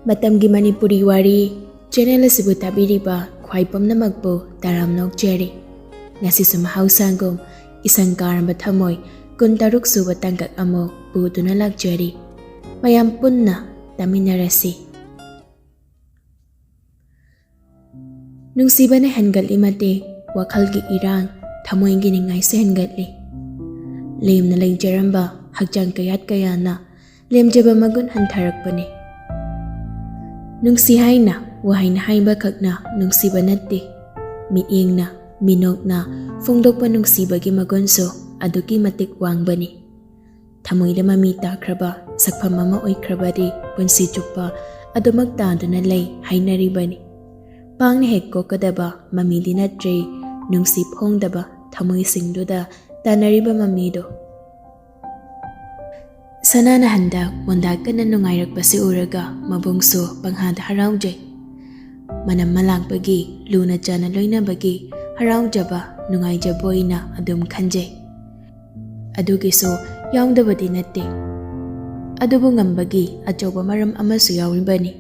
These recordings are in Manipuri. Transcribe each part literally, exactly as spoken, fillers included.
ꯃꯇꯝꯒꯤ ꯃꯅꯤꯄꯨꯔꯤ ꯋꯥꯔꯤ ꯆꯦꯅꯦꯜ ꯑꯁꯤꯕꯨ ꯇꯥꯕꯤꯔꯤꯕ ꯈ꯭ꯋꯥꯏ ꯄꯨꯝꯅꯃꯛꯄꯨ ꯇꯔꯥꯝꯅ ꯑꯣꯛꯆꯔꯤ꯫ ꯉꯁꯤꯁꯨ ꯃꯍꯧꯁꯥꯒꯨꯝ ꯏꯁꯪ ꯀꯥꯔꯕ ꯊꯃꯣꯏ ꯀꯨꯟꯇꯔꯨꯛ ꯁꯨꯕ ꯇꯥꯡꯀꯛ ꯑꯃꯨꯛ ꯄꯨꯗꯨꯅ ꯂꯥꯛꯆꯔꯤ꯫ ꯃꯌꯥꯝ ꯄꯨꯟꯅ ꯇꯥꯃꯤꯟꯅꯔꯁꯤ꯫ ꯅꯨꯡꯁꯤꯕꯅ ꯍꯦꯟꯒꯠꯂꯤ ꯃꯇꯤꯛ ꯋꯥꯈꯜꯒꯤ ꯏꯔꯥꯡ, ꯊꯃꯣꯏꯒꯤ ꯅꯤꯡꯉꯥꯏꯁꯨ ꯍꯦꯟꯒꯠꯂꯤ꯫ ꯂꯦꯝꯅ ꯂꯩꯖꯔꯝꯕ ꯍꯛꯆꯥꯡ ꯀꯌꯥꯠ ꯀꯌꯥꯅ ꯂꯦꯝꯖꯕ ꯃꯒꯨꯟ ꯍꯟꯊꯔꯛꯄꯅꯤ꯫ ꯅꯨꯡꯁꯤ ꯍꯥꯏꯅ ꯋꯥꯍꯩꯅ ꯍꯥꯏꯕ ꯈꯛꯅ ꯅꯨꯡꯁꯤꯕ ꯅꯠꯇꯦ꯫ ꯃꯤꯠꯌꯦꯡꯅ, ꯃꯤꯅꯣꯛꯅ ꯐꯣꯡꯗꯣꯛꯄ ꯅꯨꯡꯁꯤꯕꯒꯤ ꯃꯒꯨꯟꯁꯨ ꯑꯗꯨꯛꯀꯤ ꯃꯇꯤꯛ ꯋꯥꯡꯕꯅꯤ꯫ ꯊꯃꯣꯏꯗ ꯃꯃꯤ ꯇꯥꯈ꯭ꯔꯕ ꯁꯛꯐꯝ ꯑꯃ ꯑꯣꯏꯈ꯭ꯔꯕꯗꯤ ꯄꯨꯟꯁꯤ ꯆꯨꯞꯄ ꯑꯗꯨꯃꯛ ꯇꯥꯗꯨꯅ ꯂꯩ ꯍꯥꯏꯅꯔꯤꯕꯅꯤ꯫ ꯄꯥꯡꯅ ꯍꯦꯛ ꯀꯣꯛꯀꯗꯕ ꯃꯃꯤꯗꯤ ꯅꯠꯇ꯭ꯔꯦ, ꯅꯨꯡꯁꯤ ꯐꯣꯡꯗꯕ ꯊꯃꯣꯏꯁꯤꯡꯗꯨꯗ ꯇꯥꯅꯔꯤꯕ ꯃꯃꯤꯗꯣ꯫ ꯁꯅꯥꯅ ꯍꯟꯗꯛ ꯃꯣꯟꯗꯥ ꯀꯟꯅ ꯅꯨꯡꯉꯥꯏꯔꯛꯄꯁꯤ ꯎꯔꯒ ꯃꯕꯨꯡꯁꯨ ꯄꯪꯍꯥꯗ ꯍꯔꯥꯎꯖꯩ꯫ ꯃꯅꯝ ꯃꯂꯥꯡꯄꯒꯤ, ꯂꯨꯅ ꯆꯥꯟꯅ ꯂꯣꯏꯅꯕꯒꯤ ꯍꯔꯥꯎꯖꯕ, ꯅꯨꯡꯉꯥꯏꯖꯕ ꯑꯣꯏꯅ ꯑꯗꯨꯝ ꯈꯟꯖꯩ꯫ ꯑꯗꯨꯒꯤꯁꯨ ꯌꯥꯎꯗꯕꯗꯤ ꯅꯠꯇꯦ꯫ ꯑꯗꯨꯕꯨ ꯉꯝꯕꯒꯤ ꯑꯆꯧꯕ ꯃꯔꯝ ꯑꯃꯁꯨ ꯌꯥꯎꯔꯤꯕꯅꯤ꯫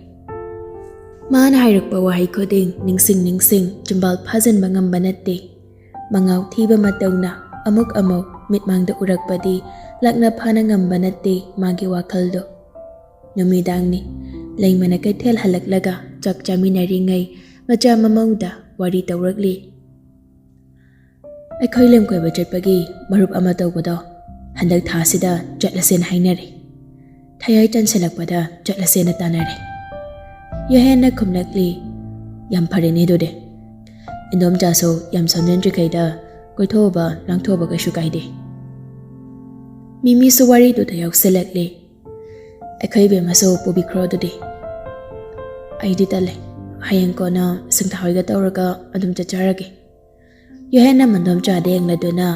ꯃꯥꯅ ꯍꯥꯏꯔꯛꯄ ꯋꯥꯍꯩ ꯈꯨꯗꯤꯡ ꯅꯤꯡꯁꯤꯡ ꯅꯤꯡꯁꯤꯡ ꯆꯤꯝꯕꯥꯜ ꯐꯥꯖꯤꯟꯕ ꯉꯝꯕ ꯅꯠꯇꯦ꯫ ꯃꯉꯥꯎ ꯊꯤꯕ ꯃꯇꯧꯅ ꯑꯃꯨꯛ ꯑꯃꯨꯛ ꯃꯤꯠꯃꯥꯡꯗ ꯎꯔꯛꯄꯗꯤ ꯂꯥꯛꯅ ꯐꯥꯅ ꯉꯝꯕ ꯅꯠꯇꯦ ꯃꯥꯒꯤ ꯋꯥꯈꯜꯗꯣ꯫ ꯅꯨꯃꯤꯗꯥꯡꯅꯤ, ꯂꯩꯃꯅ ꯀꯩꯊꯦꯜ ꯍꯜꯂꯛꯂꯒ ꯆꯥꯛ ꯆꯥꯃꯤꯟꯅꯔꯤꯉꯩ ꯃꯆꯥ ꯃꯃꯧꯗ ꯋꯥꯔꯤ ꯇꯧꯔꯛꯂꯤ꯫ ꯑꯩꯈꯣꯏ ꯂꯝ ꯀꯣꯏꯕ ꯆꯠꯄꯒꯤ ꯃꯔꯨꯞ ꯑꯃ ꯇꯧꯕꯗꯣ ꯍꯟꯗꯛ ꯊꯥꯁꯤꯗ ꯆꯠꯂꯁꯦꯅ ꯍꯥꯏꯅꯔꯦ꯫ ꯊꯌꯥꯏ ꯆꯟꯁꯤꯜꯂꯛꯄꯗ ꯆꯠꯂꯁꯦꯅ ꯇꯥꯟꯅꯔꯦ꯫ ꯌꯣꯍꯦꯟꯅ ꯈꯨꯝꯂꯛꯂꯤ, "ꯌꯥꯝ ꯐꯔꯦꯅꯦ ꯑꯗꯨꯗꯤ꯫ ꯏꯟꯗꯣꯝꯆꯥꯁꯨ ꯌꯥꯝ ꯁꯣꯟꯖꯟꯗ꯭ꯔꯤꯉꯩꯗ ꯀꯣꯏꯊꯣꯛꯎꯕ ꯂꯥꯡꯊꯣꯛꯎꯕ ꯀꯩꯁꯨ ꯀꯥꯏꯗꯦ꯫" ꯃꯤꯃꯤꯁꯨ ꯋꯥꯔꯤꯗꯨꯗ ꯌꯥꯎꯁꯤꯜꯂꯛꯂꯤ꯫ "ꯑꯩꯈꯣꯏ ꯏꯕꯦꯝꯃꯁꯨ ꯄꯨꯕꯤꯈ꯭ꯔꯣ ꯑꯗꯨꯗꯤ꯫ ꯑꯩꯗꯤ ꯇꯜꯂꯦ꯫ ꯍꯌꯦꯡ ꯀꯣꯟꯅ ꯁꯤꯡꯊꯥ ꯍꯣꯏꯒ ꯇꯧꯔꯒ ꯑꯗꯨꯝ ꯆꯠꯆꯔꯒꯦ꯫" ꯌꯣꯍꯦꯟꯅ ꯃꯟꯗꯣꯝꯆꯥꯗ ꯌꯦꯡꯂꯗꯨꯅ,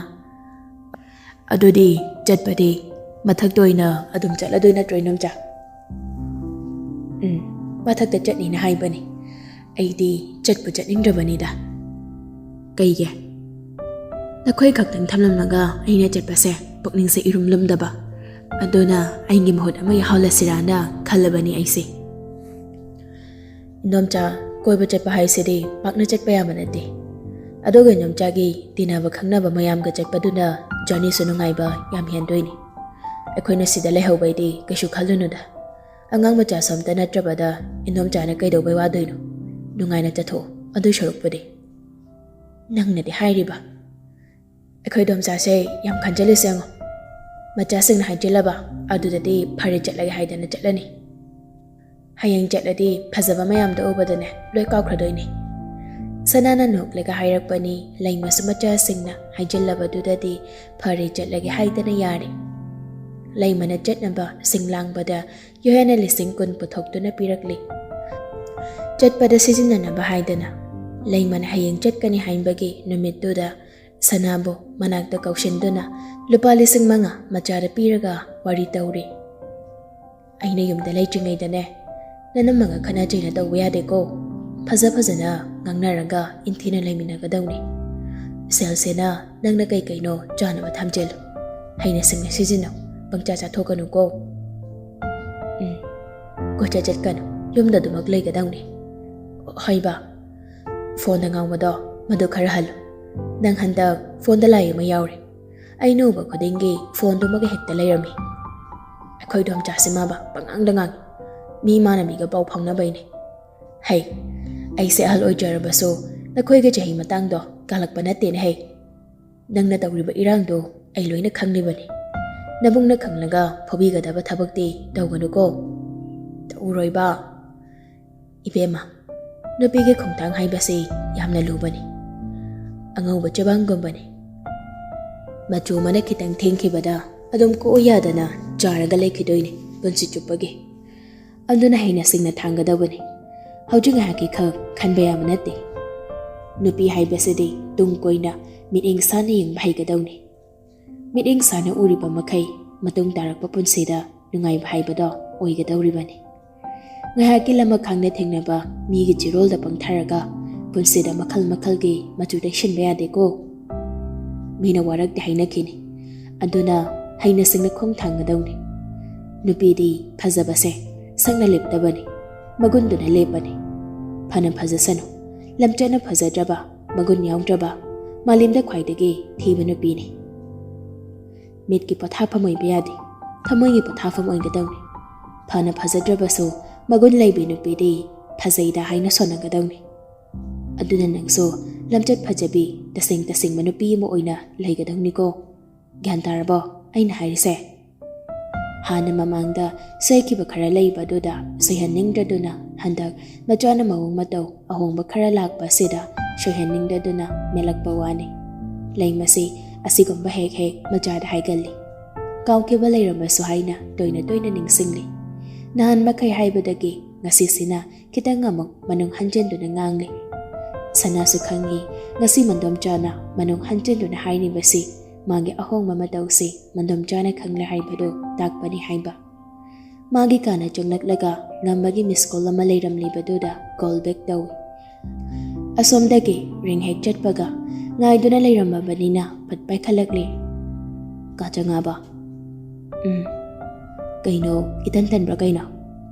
"ꯑꯗꯨꯗꯤ ꯆꯠꯄꯗꯤ ꯃꯊꯛꯇ ꯑꯣꯏꯅ ꯑꯗꯨꯝ ꯆꯠꯂꯗꯣꯏ ꯅꯠꯇ꯭ꯔꯣ, ꯏꯅꯣꯝꯆꯥ?" "ꯎꯝ, ꯃꯊꯛꯇ ꯆꯠꯅꯤꯅ ꯍꯥꯏꯕꯅꯤ꯫ ꯑꯩꯗꯤ ꯆꯠꯄꯨ ꯆꯠꯅꯤꯡꯗ꯭ꯔꯕꯅꯤꯗ꯫" "ꯀꯩꯒꯤ? ꯅꯈꯣꯏ ꯈꯛꯇꯪ ꯊꯝꯂꯝꯂꯒ ꯑꯩꯅ ꯆꯠꯄꯁꯦ ꯄꯨꯛꯅꯤꯡꯁꯦ ꯏꯔꯨꯝ ꯂꯨꯝꯗꯕ꯫ ꯑꯗꯨꯅ ꯑꯩꯒꯤ ꯃꯍꯨꯠ ꯑꯃ ꯌꯥꯎꯍꯜꯂꯁꯤꯔꯥꯅ ꯈꯜꯂꯕꯅꯤ ꯑꯩꯁꯦ꯫" ꯏꯟꯗꯣꯝꯆꯥ, ꯀꯣꯏꯕ ꯆꯠꯄ ꯍꯥꯏꯁꯤꯗꯤ ꯄꯥꯛꯅ ꯆꯠꯄ ꯌꯥꯕ ꯅꯠꯇꯦ꯫ ꯑꯗꯨꯒ ꯏꯟꯗꯣꯝꯆꯥꯒꯤ ꯇꯤꯟꯅꯕ ꯈꯪꯅꯕ ꯃꯌꯥꯝꯒ ꯆꯠꯄꯗꯨꯅ ꯖꯔꯅꯤꯁꯨ ꯅꯨꯡꯉꯥꯏꯕ ꯌꯥꯝ ꯍꯦꯟꯗꯣꯏꯅꯤ꯫ ꯑꯩꯈꯣꯏꯅ ꯁꯤꯗ ꯂꯩꯍꯧꯕꯩꯗꯤ ꯀꯩꯁꯨ ꯈꯜꯂꯨꯅꯨꯗ꯫ ꯑꯉꯥꯡ ꯃꯆꯥꯁꯨ ꯑꯝꯇ ꯅꯠꯇ꯭ꯔꯕꯗ ꯏꯟꯗꯣꯝꯆꯥꯅ ꯀꯩꯗꯧꯕꯩ ꯋꯥꯗꯣꯏꯅꯣ? ꯅꯨꯡꯉꯥꯏꯅ ꯆꯠꯊꯣꯛꯑꯣ, ꯑꯗꯨꯏ ꯁꯔꯨꯛꯄꯨꯗꯤ꯫ ꯅꯪꯅꯗꯤ ꯍꯥꯏꯔꯤꯕ? ꯑꯩꯈꯣꯏ ꯏꯗꯣꯝꯆꯥꯁꯦ ꯌꯥꯝ ꯈꯟꯖꯤꯜꯂꯤꯁꯦ ꯌꯦꯡꯉꯣ꯫ ꯃꯆꯥꯁꯤꯡꯅ ꯍꯥꯏꯖꯤꯜꯂꯕ, ꯑꯗꯨꯗꯗꯤ ꯐꯔꯦ ꯆꯠꯂꯒꯦ ꯍꯥꯏꯗꯅ ꯆꯠꯂꯅꯤ꯫ ꯍꯌꯦꯡ ꯆꯠꯂꯗꯤ ꯐꯖꯕ ꯃꯌꯥꯝꯗꯣ ꯎꯕꯗꯅꯦ ꯂꯣꯏ ꯀꯥꯎꯈ꯭ꯔꯗꯣꯏꯅꯤ꯫ ꯁꯅꯥꯅ ꯅꯣꯛꯂꯒ ꯍꯥꯏꯔꯛꯄꯅꯤ, ꯂꯩꯃꯁꯨ ꯃꯆꯥꯁꯤꯡꯅ ꯍꯥꯏꯖꯤꯜꯂꯕꯗꯨꯗꯗꯤ ꯐꯔꯦ ꯆꯠꯂꯒꯦ ꯍꯥꯏꯗꯅ ꯌꯥꯔꯦ꯫ ꯂꯩꯃꯅ ꯆꯠꯅꯕ ꯁꯤꯡ ꯂꯥꯡꯕꯗ ꯌꯨꯍꯦꯟꯅ ꯂꯤꯁꯤꯡ ꯀꯨꯟ ꯄꯨꯊꯣꯛꯇꯨꯅ ꯄꯤꯔꯛꯂꯤ꯫ ꯆꯠꯄꯗ ꯁꯤꯖꯤꯟꯅꯅꯕ ꯍꯥꯏꯗꯅ꯫ ꯂꯩꯃꯅ ꯍꯌꯦꯡ ꯆꯠꯀꯅꯤ ꯍꯥꯏꯕꯒꯤ ꯅꯨꯃꯤꯠꯇꯨꯗ ꯁꯅꯥꯕꯨ ꯃꯅꯥꯛꯇ ꯀꯧꯁꯤꯟꯗꯨꯅ ꯂꯨꯄꯥ ꯂꯤꯁꯤꯡ ꯃꯉꯥ ꯃꯆꯥꯗ ꯄꯤꯔꯒ ꯋꯥꯔꯤ ꯇꯧꯔꯤ꯫ ꯑꯩꯅ ꯌꯨꯝꯗ ꯂꯩꯇ꯭ꯔꯤꯉꯩꯗꯅꯦ, ꯅꯅꯝꯃꯒ ꯈꯠꯅ ꯆꯩꯅ ꯇꯧꯕ ꯌꯥꯗꯦꯀꯣ꯫ ꯐꯖ ꯐꯖꯅ ꯉꯥꯡꯅꯔꯒ ꯏꯪꯊꯤꯅ ꯂꯩꯃꯤꯟꯅꯒꯗꯧꯅꯤ꯫ ꯁꯦꯜꯁꯦꯅ ꯅꯪꯅ ꯀꯩ ꯀꯩꯅꯣ ꯆꯥꯅꯕ ꯊꯝꯖꯤꯜꯂꯨ꯫ ꯍꯩꯅ ꯁꯤꯡꯅ ꯁꯤꯖꯤꯟꯅꯧ, ꯄꯪꯆꯥ ꯆꯥꯊꯣꯛꯀꯅꯨꯀꯣ꯫ ꯎꯝ, ꯀꯣꯏꯆꯠ ꯆꯠꯀꯅꯨ, ꯌꯨꯝꯗ ꯑꯗꯨꯃꯛ ꯂꯩꯒꯗꯧꯅꯤ꯫ ꯍꯣꯏꯕ, ꯐꯣꯟꯗ ꯉꯥꯡꯕꯗꯣ ꯃꯗꯨ ꯈꯔ ꯍꯜꯂꯨ꯫ ꯅꯪ ꯍꯟꯗꯛ ꯐꯣꯟꯗ ꯂꯥꯏ ꯑꯃ ꯌꯥꯎꯔꯦ꯫ ꯑꯩꯅ ꯎꯕ ꯈꯨꯗꯤꯡꯒꯤ ꯐꯣꯟꯗꯨꯃꯒ ꯍꯦꯛꯇ ꯂꯩꯔꯝꯃꯤ꯫ ꯑꯩꯈꯣꯏ ꯏꯗꯣꯝꯆꯥꯁꯤ ꯃꯥꯕ ꯄꯉꯥꯡꯗ ꯉꯥꯡꯉꯤ꯫ ꯃꯤ ꯏꯃꯥꯟꯅꯕꯤꯒ ꯄꯥꯎ ꯐꯥꯎꯅꯕꯩꯅꯦ꯫ ꯍꯩ, ꯑꯩꯁꯦ ꯑꯍꯜ ꯑꯣꯏꯖꯔꯕꯁꯨ ꯅꯈꯣꯏꯒꯤ ꯆꯍꯤ ꯃꯇꯥꯡꯗꯣ ꯀꯥꯜꯂꯛꯄ ꯅꯠꯇꯦꯅꯦ ꯍꯩ꯫ ꯅꯪꯅ ꯇꯧꯔꯤꯕ ꯏꯔꯥꯡꯗꯣ ꯑꯩ ꯂꯣꯏꯅ ꯈꯪꯂꯤꯕꯅꯤ꯫ ꯅꯕꯨꯡꯅ ꯈꯪꯂꯒ ꯐꯨꯕꯤꯒꯗꯕ ꯊꯕꯛꯇꯤ ꯇꯧꯒꯅꯨꯀꯣ꯫ ꯇꯧꯔꯣꯏꯕ꯫ ꯏꯕꯦꯝꯃ, ꯅꯨꯄꯤꯒꯤ ꯈꯣꯡꯊꯥꯡ ꯍꯥꯏꯕꯁꯤ ꯌꯥꯝꯅ ꯂꯨꯕꯅꯤ꯫ ꯑꯉꯧꯕ ꯆꯦꯕꯥꯡꯒꯨꯝꯕꯅꯤ꯫ ꯃꯆꯨ ꯑꯃꯅ ꯈꯤꯇꯪ ꯊꯦꯡꯈꯤꯕꯗ ꯑꯗꯨꯝ ꯀꯣꯛꯎ ꯌꯥꯗꯅ ꯆꯥꯔꯒ ꯂꯩꯈꯤꯗꯣꯏꯅꯤ ꯄꯨꯟꯁꯤ ꯆꯨꯞꯄꯒꯤ꯫ ꯑꯗꯨꯅ ꯍꯩꯅ ꯁꯤꯡꯅ ꯊꯥꯡꯒꯗꯕꯅꯤ꯫ ꯍꯧꯖꯤꯛ ꯉꯥꯏꯍꯥꯛꯀꯤ ꯈꯛ ꯈꯟꯕ ꯌꯥꯕ ꯅꯠꯇꯦ꯫ ꯅꯨꯄꯤ ꯍꯥꯏꯕꯁꯤꯗꯤ ꯇꯨꯡ ꯀꯣꯏꯅ ꯃꯤꯠꯌꯦꯡ ꯁꯥꯟꯅ ꯌꯦꯡꯕ ꯍꯩꯒꯗꯧꯅꯤ꯫ ꯃꯤꯠꯌꯦꯡ ꯁꯥꯟꯅ ꯎꯔꯤꯕ ꯃꯈꯩ ꯃꯇꯨꯡ ꯇꯥꯔꯛꯄ ꯄꯨꯟꯁꯤꯗ ꯅꯨꯡꯉꯥꯏꯕ ꯍꯥꯏꯕꯗꯣ ꯑꯣꯏꯒꯗꯧꯔꯤꯕꯅꯤ꯫ ꯉꯥꯏꯍꯥꯛꯀꯤ ꯂꯃꯈꯥꯡꯗ ꯊꯦꯡꯅꯕ ꯃꯤꯒꯤ ꯆꯤꯔꯣꯜꯗ ꯄꯪꯊꯔꯒ ꯄꯨꯟꯁꯤꯗ ꯃꯈꯜ ꯃꯈꯜꯒꯤ ꯃꯆꯨ ꯇꯩꯁꯤꯟꯕ ꯌꯥꯗꯦꯀꯣ꯫ ꯃꯤꯅ ꯋꯥꯔꯛꯇꯤ ꯍꯥꯏꯅꯈꯤꯅꯤ, ꯑꯗꯨꯅ ꯍꯩꯅ ꯁꯤꯡꯅ ꯈꯣꯡ ꯊꯥꯡꯒꯗꯧꯅꯤ꯫ ꯅꯨꯄꯤꯗꯤ ꯐꯖꯕꯁꯦ ꯁꯛꯅ ꯂꯦꯞꯇꯕꯅꯤ, ꯃꯒꯨꯟꯗꯨꯅ ꯂꯦꯞꯄꯅꯤ꯫ ꯐꯅ ꯐꯖꯁꯅꯨ, ꯂꯝꯆꯠꯅ ꯐꯖꯗ꯭ꯔꯕ, ꯃꯒꯨꯟ ꯌꯥꯎꯗ꯭ꯔꯕ, ꯃꯥꯂꯦꯝꯗ ꯈ꯭ꯋꯥꯏꯗꯒꯤ ꯊꯤꯕ ꯅꯨꯄꯤꯅꯤ꯫ ꯃꯤꯠꯀꯤ ꯄꯣꯊꯥꯐꯝ ꯑꯣꯏꯕ ꯌꯥꯗꯦ, ꯊꯃꯣꯏꯒꯤ ꯄꯣꯊꯥꯐꯝ ꯑꯣꯏꯒꯗꯧꯅꯤ꯫ ꯐꯅ ꯐꯖꯗ꯭ꯔꯕꯁꯨ ꯃꯒꯨꯟ ꯂꯩꯕꯤ ꯅꯨꯄꯤꯗꯤ ꯐꯖꯩꯗ ꯍꯥꯏꯅ ꯁꯣꯟꯅꯒꯗꯧꯅꯤ꯫ ꯑꯗꯨꯅ ꯅꯪꯁꯨ ꯂꯝꯆꯠ ꯐꯖꯕꯤ, ꯇꯁꯦꯡ ꯇꯁꯦꯡꯕ ꯅꯨꯄꯤ ꯑꯃ ꯑꯣꯏꯅ ꯂꯩꯒꯗꯧꯅꯤꯀꯣ꯫ ꯒ꯭ꯌꯥꯟ ꯇꯥꯔꯕꯣ ꯑꯩꯅ ꯍꯥꯏꯔꯤꯁꯦ? ꯍꯥꯟꯅ ꯃꯃꯥꯡꯗ ꯁꯣꯏꯈꯤꯕ ꯈꯔ ꯂꯩꯕ ꯑꯗꯨꯗ ꯁꯣꯏꯍꯟꯅꯤꯡꯗ꯭ꯔꯗꯨꯅ ꯍꯟꯗꯛ ꯃꯆꯥꯅ ꯃꯑꯣꯡ ꯃꯇꯧ ꯑꯍꯣꯡꯕ ꯈꯔ ꯂꯥꯛꯄ ꯑꯁꯤꯗ ꯁꯣꯏꯍꯟꯅꯤꯡꯗꯗꯨꯅ ꯃꯦꯜꯂꯛꯄ ꯋꯥꯅꯤ꯫ ꯂꯩꯃꯁꯤ ꯑꯁꯤꯒꯨꯝꯕ ꯍꯦꯛ ꯍꯦꯛ ꯃꯆꯥꯗ ꯍꯥꯏꯒꯜꯂꯤ꯫ ꯀꯥꯎꯈꯤꯕ ꯂꯩꯔꯝꯕꯁꯨ ꯍꯥꯏꯅ ꯇꯣꯏꯅ ꯇꯣꯏꯅ ꯅꯤꯡꯁꯤꯡꯂꯤ꯫ ꯅꯍꯥꯟ ꯃꯈꯩ ꯍꯥꯏꯕꯗꯒꯤ ꯉꯁꯤꯁꯤꯅ ꯈꯤꯇꯪ ꯑꯃꯨꯛ ꯃꯅꯨꯡ ꯍꯟꯖꯤꯟꯗꯨꯅ ꯉꯥꯡꯂꯤ꯫ ꯁꯅꯥꯁꯨ ꯈꯪꯏ, ꯉꯁꯤ ꯃꯟꯗꯣꯝꯆꯥꯅ ꯃꯅꯨꯡ ꯍꯟꯖꯤꯟꯗꯨꯅ ꯍꯥꯏꯔꯤꯕꯁꯤ ꯃꯥꯒꯤ ꯑꯍꯣꯡꯕ ꯃꯇꯧꯁꯤ ꯃꯟꯗꯣꯝꯆꯥꯅ ꯈꯪꯂꯦ ꯍꯥꯏꯕꯗꯨ ꯇꯥꯛꯄꯅꯤ ꯍꯥꯏꯕ꯫ ꯃꯥꯒꯤ ꯀꯥꯅ ꯆꯪꯂꯛꯂꯒ ꯉꯝꯕꯒꯤ ꯃꯤꯁ ꯀꯣꯜ ꯑꯃ ꯂꯩꯔꯝꯂꯤꯕꯗꯨꯗ ꯀꯣꯜ ꯕꯦꯛ ꯇꯧꯏ꯫ ꯑꯁꯣꯝꯗꯒꯤ ꯔꯤꯡ ꯍꯦꯛ ꯆꯠꯄꯒ ꯉꯥꯏꯗꯨꯅ ꯂꯩꯔꯝꯃꯕꯅꯤꯅ ꯐꯠ ꯄꯥꯏꯈꯠꯂꯛꯂꯤ꯫ "ꯀꯥ ꯆꯉꯥꯕ?" "ꯎꯝ꯫ ꯀꯩꯅꯣ, ꯏꯇꯟ ꯇꯟꯕ꯭ꯔꯥ ꯀꯩꯅꯣ?"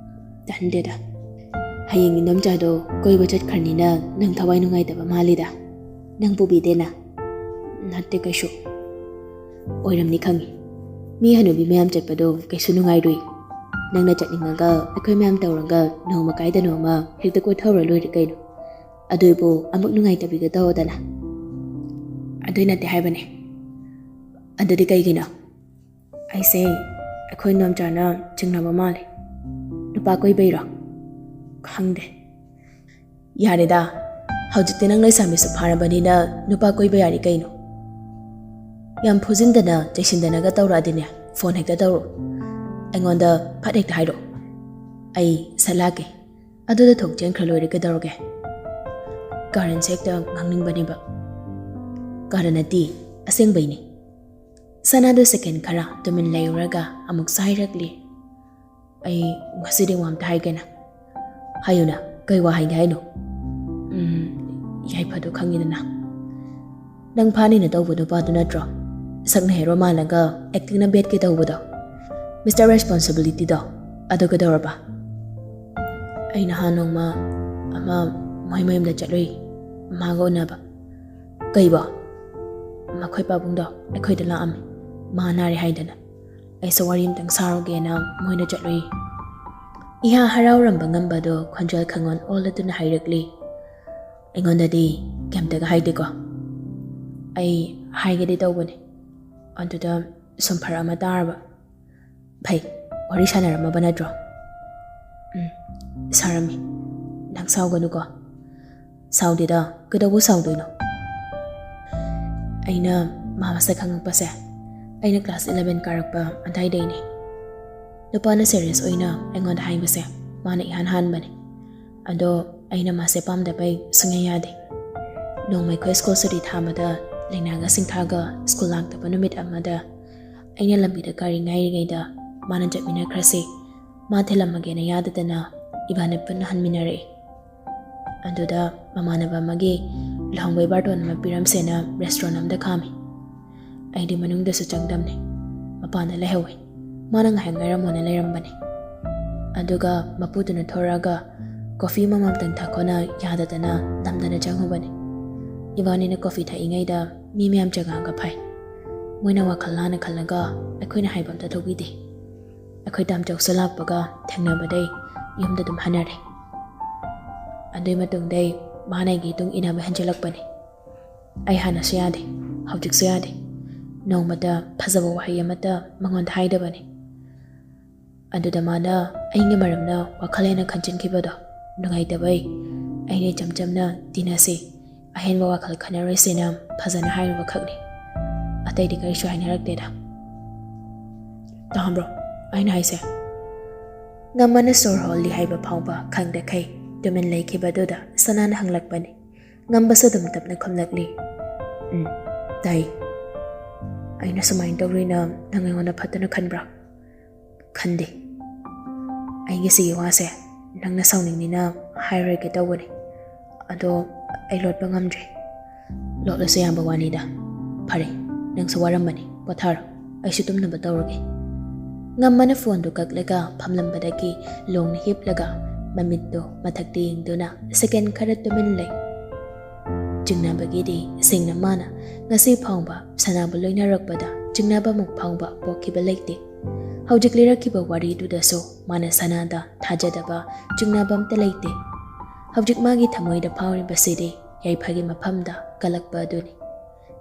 "ꯇꯟꯗꯦꯗ꯫ ꯍꯌꯦꯡ ꯏꯟꯗꯣꯝꯆꯥꯗꯣ ꯀꯣꯏꯕ ꯆꯠꯈ꯭ꯔꯅꯤꯅ ꯅꯪ ꯊꯋꯥꯏ ꯅꯨꯡꯉꯥꯏꯇꯕ ꯃꯥꯜꯂꯤꯗ꯫ ꯅꯪ ꯄꯨꯕꯤꯗꯦꯅ?" "ꯅꯠꯇꯦ ꯀꯩꯁꯨ꯫" "ꯑꯣꯏꯔꯝꯅꯤ ꯈꯪꯉꯤ꯫ ꯃꯤ ꯍꯅꯨꯕꯤ ꯃꯌꯥꯝ ꯆꯠꯄꯗꯣ ꯀꯩꯁꯨ ꯅꯨꯡꯉꯥꯏꯔꯨꯏ꯫ ꯅꯪꯅ ꯆꯠꯅꯤꯡꯉꯒ ꯑꯩꯈꯣꯏ ꯃꯌꯥꯝ ꯇꯧꯔꯒ ꯅꯣꯡꯃ ꯀꯥꯏꯗꯅꯣ ꯑꯃ ꯍꯦꯛꯇ ꯀꯣꯏꯊꯧꯔ ꯂꯣꯏꯔꯦ ꯀꯩꯅꯣ꯫ ꯑꯗꯨꯏꯕꯨ ꯑꯃꯨꯛ ꯅꯨꯡꯉꯥꯏꯇꯕꯤꯒ ꯇꯧꯗꯅ꯫" "ꯑꯗꯨꯏ ꯅꯠꯇꯦ ꯍꯥꯏꯕꯅꯦ꯫" "ꯑꯗꯨꯗꯤ ꯀꯩꯒꯤꯅꯣ?" "ꯑꯩꯁꯦ ꯑꯩꯈꯣꯏ ꯅꯣꯝꯆꯥꯅ ꯆꯤꯡꯅꯕ ꯃꯥꯜꯂꯦ꯫ ꯅꯨꯄꯥ ꯀꯣꯏꯕꯩꯔꯣ?" "ꯈꯪꯗꯦ꯫" "ꯌꯥꯔꯦꯗ, ꯍꯧꯖꯤꯛꯇꯤ ꯅꯪ ꯂꯩꯁꯥꯕꯤꯁꯨ ꯐꯥꯔꯕꯅꯤꯅ ꯅꯨꯄꯥ ꯀꯣꯏꯕ ꯌꯥꯔꯤ ꯀꯩꯅꯣ? ꯌꯥꯝ ꯐꯨꯖꯤꯟꯗꯅ ꯆꯩꯁꯤꯟꯗꯅꯒ ꯇꯧꯔꯛꯑꯗꯤꯅꯦ, ꯐꯣꯟ ꯍꯦꯛꯇ ꯇꯧꯔꯛꯑꯣ꯫ ꯑꯩꯉꯣꯟꯗ ꯐꯠ ꯍꯦꯛꯇ ꯍꯥꯏꯔꯛꯑꯣ꯫ ꯑꯩ ꯁꯠ ꯂꯥꯛꯀꯦ꯫ ꯑꯗꯨꯗ ꯊꯣꯛ ꯆꯦꯟꯈ꯭ꯔ ꯂꯣꯏꯔꯦ ꯀꯩꯗꯧꯔꯒꯦ?" ꯀꯥꯔꯟꯁꯦ ꯍꯦꯛꯇ ꯉꯥꯡꯅꯤꯡꯕꯅꯦꯕ꯫ ꯀꯥꯔꯟ ꯅꯠꯇꯦ, ꯑꯁꯦꯡꯕꯩꯅꯦ꯫ ꯁꯅꯥꯗꯣ ꯁꯦꯀꯦꯟ ꯈꯔ ꯇꯨꯃꯤꯟ ꯂꯩꯔꯨꯔꯒ ꯑꯃꯨꯛꯁꯨ ꯍꯥꯏꯔꯛꯂꯤ, "ꯑꯩ ꯉꯁꯤꯗꯤ ꯋꯥ ꯑꯝꯇ ꯍꯥꯏꯒꯦꯅ꯫" "ꯍꯥꯏꯌꯨꯅ, ꯀꯩ ꯋꯥ ꯍꯥꯏꯒꯦ ꯍꯥꯏꯅꯣ?" "ꯎꯝ, ꯌꯥꯏꯐꯗꯣ ꯈꯪꯉꯤꯗꯅ, ꯅꯪ ꯐꯥꯅꯤꯅ ꯇꯧꯕ ꯅꯨꯄꯥꯗꯨ ꯅꯠꯇ꯭ꯔꯣ? ꯁꯛꯅ ꯍꯦꯔꯣ ꯃꯥꯜꯂꯒ ꯑꯦꯛꯇꯤꯡꯅ ꯕꯦꯠꯀꯦ ꯇꯧꯕꯗꯣ, ꯃꯤꯁꯇꯔ ꯔꯦꯁꯄꯣꯟꯁꯤꯕꯤꯂꯤꯇꯤꯗꯣ, ꯑꯗꯨ ꯀꯩꯗꯧꯔꯕ?" "ꯑꯩ ꯅꯍꯥꯟ ꯅꯣꯡꯃ ꯑꯃ ꯃꯣꯏ ꯃꯌꯨꯝꯗ ꯆꯠꯂꯨꯏ, ꯃꯥꯒ ꯎꯅꯕ꯫ "ꯀꯩꯕꯣ?" "ꯃꯈꯣꯏ ꯄꯥꯕꯨꯡꯗꯣ ꯑꯩꯈꯣꯏꯗ ꯂꯥꯛꯑꯝꯃꯤ, ꯃꯥ ꯅꯥꯔꯦ ꯍꯥꯏꯗꯅ꯫ ꯑꯩꯁꯨ ꯋꯥꯔꯤ ꯑꯝꯇꯪ ꯁꯥꯔꯨꯒꯦꯅ ꯃꯣꯏꯗ ꯆꯠꯂꯨꯏ"꯫ ꯏꯍꯥ ꯍꯔꯥꯎꯔꯝꯕ ꯉꯝꯕꯗꯣ ꯈꯣꯟꯖꯦꯜ ꯈꯪꯑꯣꯟ ꯑꯣꯜꯂꯗꯨꯅ ꯍꯥꯏꯔꯛꯂꯤ꯫ "ꯑꯩꯉꯣꯟꯗꯗꯤ ꯀꯩꯝꯇꯒ ꯍꯥꯏꯗꯦꯀꯣ꯫ ꯑꯩ ꯍꯥꯏꯒꯦꯗꯤ ꯇꯧꯕꯅꯦ, ꯑꯗꯨꯗ ꯁꯨꯝ ꯐꯔꯛ ꯑꯃ ꯇꯥꯔꯕ"꯫ "ꯐꯩ, ꯋꯥꯔꯤ ꯁꯥꯟꯅꯔꯝꯃꯕ ꯅꯠꯇ꯭ꯔꯣ?" "ꯎꯝ, ꯁꯥꯔꯝꯃꯤ꯫ ꯅꯪ ꯁꯥꯎꯒꯅꯨꯀꯣ"꯫ "ꯁꯥꯎꯗꯦꯗ, ꯀꯩꯗꯧꯕ ꯁꯥꯎꯗꯣꯏꯅꯣ?" ꯑꯩꯅ ꯃꯥ ꯃꯁꯛ ꯈꯪꯉꯛꯄꯁꯦ ꯑꯩꯅ class eleven ꯀꯥꯔꯛꯄ ꯑꯗꯥꯏꯗꯩꯅꯦ꯫ ꯅꯨꯄꯥꯅ serious ꯑꯣꯏꯅ ꯑꯩꯉꯣꯟꯗ ꯍꯥꯏꯕꯁꯦ ꯃꯥꯅ ꯏꯍꯥꯟ ꯍꯥꯟꯕꯅꯦ꯫ ꯑꯗꯣ ꯑꯩꯅ ꯃꯥꯁꯦ ꯄꯥꯝꯗꯕꯩ ꯁꯨꯡꯌꯥ ꯌꯥꯗꯦ꯫ ꯅꯣꯡꯃ ꯑꯩꯈꯣꯏ school ꯁꯨꯇꯤ ꯊꯥꯕꯗ ꯂꯩꯅꯥꯒ ꯁꯤꯡꯊꯥꯒ school ꯂꯥꯛꯇꯕ ꯅꯨꯃꯤꯠ ꯑꯃꯗ ꯑꯩꯅ ꯂꯝꯕꯤꯗ ꯒꯥꯔꯤ ꯉꯥꯏꯔꯤꯉꯩꯗ ꯃꯥꯅ "ꯆꯠꯃꯤꯟꯅꯈ꯭ꯔꯁꯤ, ꯃꯥ ꯊꯤꯜꯂꯝꯃꯒꯦꯅ" ꯌꯥꯗꯗꯅ ꯏꯕꯥꯅꯤ ꯄꯨꯟꯅ ꯍꯟꯃꯤꯟꯅꯔꯛꯏ꯫ ꯑꯗꯨꯗ ꯃꯃꯥꯟꯅꯕ ꯑꯃꯒꯤ ꯂꯨꯍꯣꯡꯕꯩ ꯕꯥꯔꯇꯣꯟ ꯑꯃ ꯄꯤꯔꯝꯁꯦꯅ restaurant ꯑꯃꯗ ꯈꯥꯝꯃꯤ꯫ ꯑꯩꯗꯤ ꯃꯅꯨꯡꯗꯁꯨ ꯆꯪꯗꯝꯅꯦ, ꯃꯄꯥꯟꯗ ꯂꯩꯍꯧꯋꯤ꯫ ꯃꯥꯅ ꯉꯥꯏꯍꯥꯛ ꯉꯥꯏꯔꯝꯃꯣꯅ ꯂꯩꯔꯝꯕꯅꯦ꯫ ꯑꯗꯨꯒ ꯃꯄꯨꯗꯨꯅ ꯊꯣꯔꯛꯑꯒ coffee ꯑꯃꯃꯝꯇꯪ ꯊꯛꯈꯣꯅ ꯌꯥꯗꯗꯅ ꯅꯝꯗꯅ ꯆꯪꯉꯨꯕꯅꯦ꯫ ꯏꯕꯥꯅꯤꯅ coffee ꯊꯛꯏꯉꯩꯗ ꯃꯤ ꯃꯌꯥꯝ ꯆꯪꯉꯛꯑꯒ ꯐꯥꯏ꯫ ꯃꯣꯏꯅ ꯋꯥꯈꯜ ꯂꯥꯟꯅ ꯈꯜꯂꯒ ꯑꯩꯈꯣꯏꯅ ꯍꯥꯏꯕ ꯑꯝꯇ ꯂꯧꯕꯤꯗꯦ꯫ ꯑꯩꯈꯣꯏ ꯇꯥꯝꯆꯧꯁꯨ ꯂꯥꯛꯄꯒ ꯊꯦꯡꯅꯕꯗꯩ ꯌꯨꯝꯗ ꯑꯗꯨꯝ ꯍꯟꯅꯔꯦ꯫ ꯑꯗꯨꯏ ꯃꯇꯨꯡꯗꯩ ꯃꯥꯅ ꯑꯩꯒꯤ ꯏꯇꯨꯡ ꯏꯟꯅꯕ ꯍꯦꯟꯖꯤꯜꯂꯛꯄꯅꯦ꯫ ꯑꯩ ꯍꯥꯟꯅꯁꯨ ꯌꯥꯗꯦ, ꯍꯧꯖꯤꯛꯁꯨ ꯌꯥꯗꯦ꯫ ꯅꯣꯡꯃꯇ ꯐꯖꯕ ꯋꯥꯍꯩ ꯑꯃꯠꯇ ꯃꯉꯣꯟꯗ ꯍꯥꯏꯗꯕꯅꯦ꯫ ꯑꯗꯨꯗ ꯃꯥꯅ ꯑꯩꯒꯤ ꯃꯔꯝꯅ ꯋꯥꯈꯜ ꯍꯦꯟꯅ ꯈꯟꯖꯤꯟꯈꯤꯕꯗꯣ ꯅꯨꯡꯉꯥꯏꯇꯕꯩ ꯑꯩꯅ ꯏꯆꯝ ꯆꯝꯅ "ꯇꯤꯟꯅꯁꯤ, ꯑꯍꯦꯟꯕ ꯋꯥꯈꯜ ꯈꯟꯅꯔꯣꯏꯁꯦꯅ" ꯐꯖꯅ ꯍꯥꯏꯔꯨꯕ ꯈꯛꯅꯤ꯫ ꯑꯇꯩꯗꯤ ꯀꯔꯤꯁꯨ ꯍꯥꯏꯅꯔꯛꯇꯦꯗ꯫ ꯇꯥꯕ꯭ꯔꯣ ꯑꯩꯅ ꯍꯥꯏꯁꯦ? ꯉꯝꯕꯅ ꯁꯣꯔ ꯍꯣꯜꯂꯤ ꯍꯥꯏꯕ ꯐꯥꯎꯕ ꯈꯪꯗꯈꯩ ꯇꯨꯃꯤꯟ ꯂꯩꯈꯤꯕꯗꯨꯗ ꯁꯅꯥꯅ ꯍꯪꯂꯛꯄꯅꯤ꯫ ꯉꯝꯕꯁꯨ ꯑꯗꯨꯝ ꯇꯞꯅ ꯈꯨꯝꯂꯛꯂꯤ꯫ "ꯎꯝ, ꯇꯥꯏ꯫ ꯑꯩꯅ ꯁꯨꯃꯥꯏꯅ ꯇꯧꯔꯤꯅ ꯅꯪ ꯑꯩꯉꯣꯟꯗ ꯐꯠꯇꯅ ꯈꯟꯕ꯭ꯔꯥ?" "ꯈꯟꯗꯦ꯫ ꯑꯩꯒꯤ ꯁꯤꯒꯤ ꯋꯥꯁꯦ ꯅꯪꯅ ꯁꯥꯎꯅꯤꯡꯅꯤꯅ ꯍꯥꯏꯔꯣꯏꯒꯦ ꯇꯧꯕꯅꯤ, ꯑꯗꯣ ꯑꯩ ꯂꯣꯠꯄ ꯉꯝꯗ꯭ꯔꯦ"꯫ "ꯂꯣꯠꯂꯁꯨ ꯌꯥꯕ ꯋꯥꯅꯤꯗ꯫ ꯐꯔꯦ, ꯅꯪꯁꯨ ꯋꯥꯔꯝꯃꯅꯤ, ꯄꯣꯊꯥꯔꯣ, ꯑꯩꯁꯨ ꯇꯨꯝꯅꯕ ꯇꯧꯔꯒꯦ"꯫ ꯉꯝꯕꯅ ꯐꯣꯟꯗꯨ ꯀꯛꯂꯒ ꯐꯝꯂꯝꯕꯗꯒꯤ ꯂꯣꯡꯅ ꯍꯤꯞꯂꯒ ꯃꯃꯤꯠꯇꯣ ꯃꯊꯛꯇ ꯌꯦꯡꯗꯨꯅ ꯁꯦꯀꯦꯟ ꯈꯔ ꯇꯨꯃꯤꯟ ꯂꯩ꯫ ꯆꯤꯡꯅꯕꯒꯤꯗꯤ ꯁꯦꯡꯅ ꯃꯥꯅ ꯉꯁꯤ ꯐꯥꯎꯕ ꯁꯅꯥꯕꯨ ꯂꯣꯏꯅꯔꯛꯄꯗ ꯆꯤꯡꯅꯕꯃꯨꯛ ꯐꯥꯎꯕ ꯄꯣꯛꯈꯤꯕ ꯂꯩꯇꯦ꯫ ꯍꯧꯖꯤꯛ ꯂꯤꯔꯛꯈꯤꯕ ꯋꯥꯔꯤꯗꯨꯗꯁꯨ ꯃꯥꯅ ꯁꯅꯥꯗ ꯊꯥꯖꯗꯕ ꯆꯤꯡꯅꯕ ꯑꯝꯇ ꯂꯩꯇꯦ꯫ ꯍꯧꯖꯤꯛ ꯃꯥꯒꯤ ꯊꯃꯣꯏꯗ ꯐꯥꯎꯔꯤꯕꯁꯤꯗꯤ ꯌꯥꯏꯐꯒꯤ ꯃꯐꯝꯗ ꯀꯜꯂꯛꯄ ꯑꯗꯨꯅꯤ꯫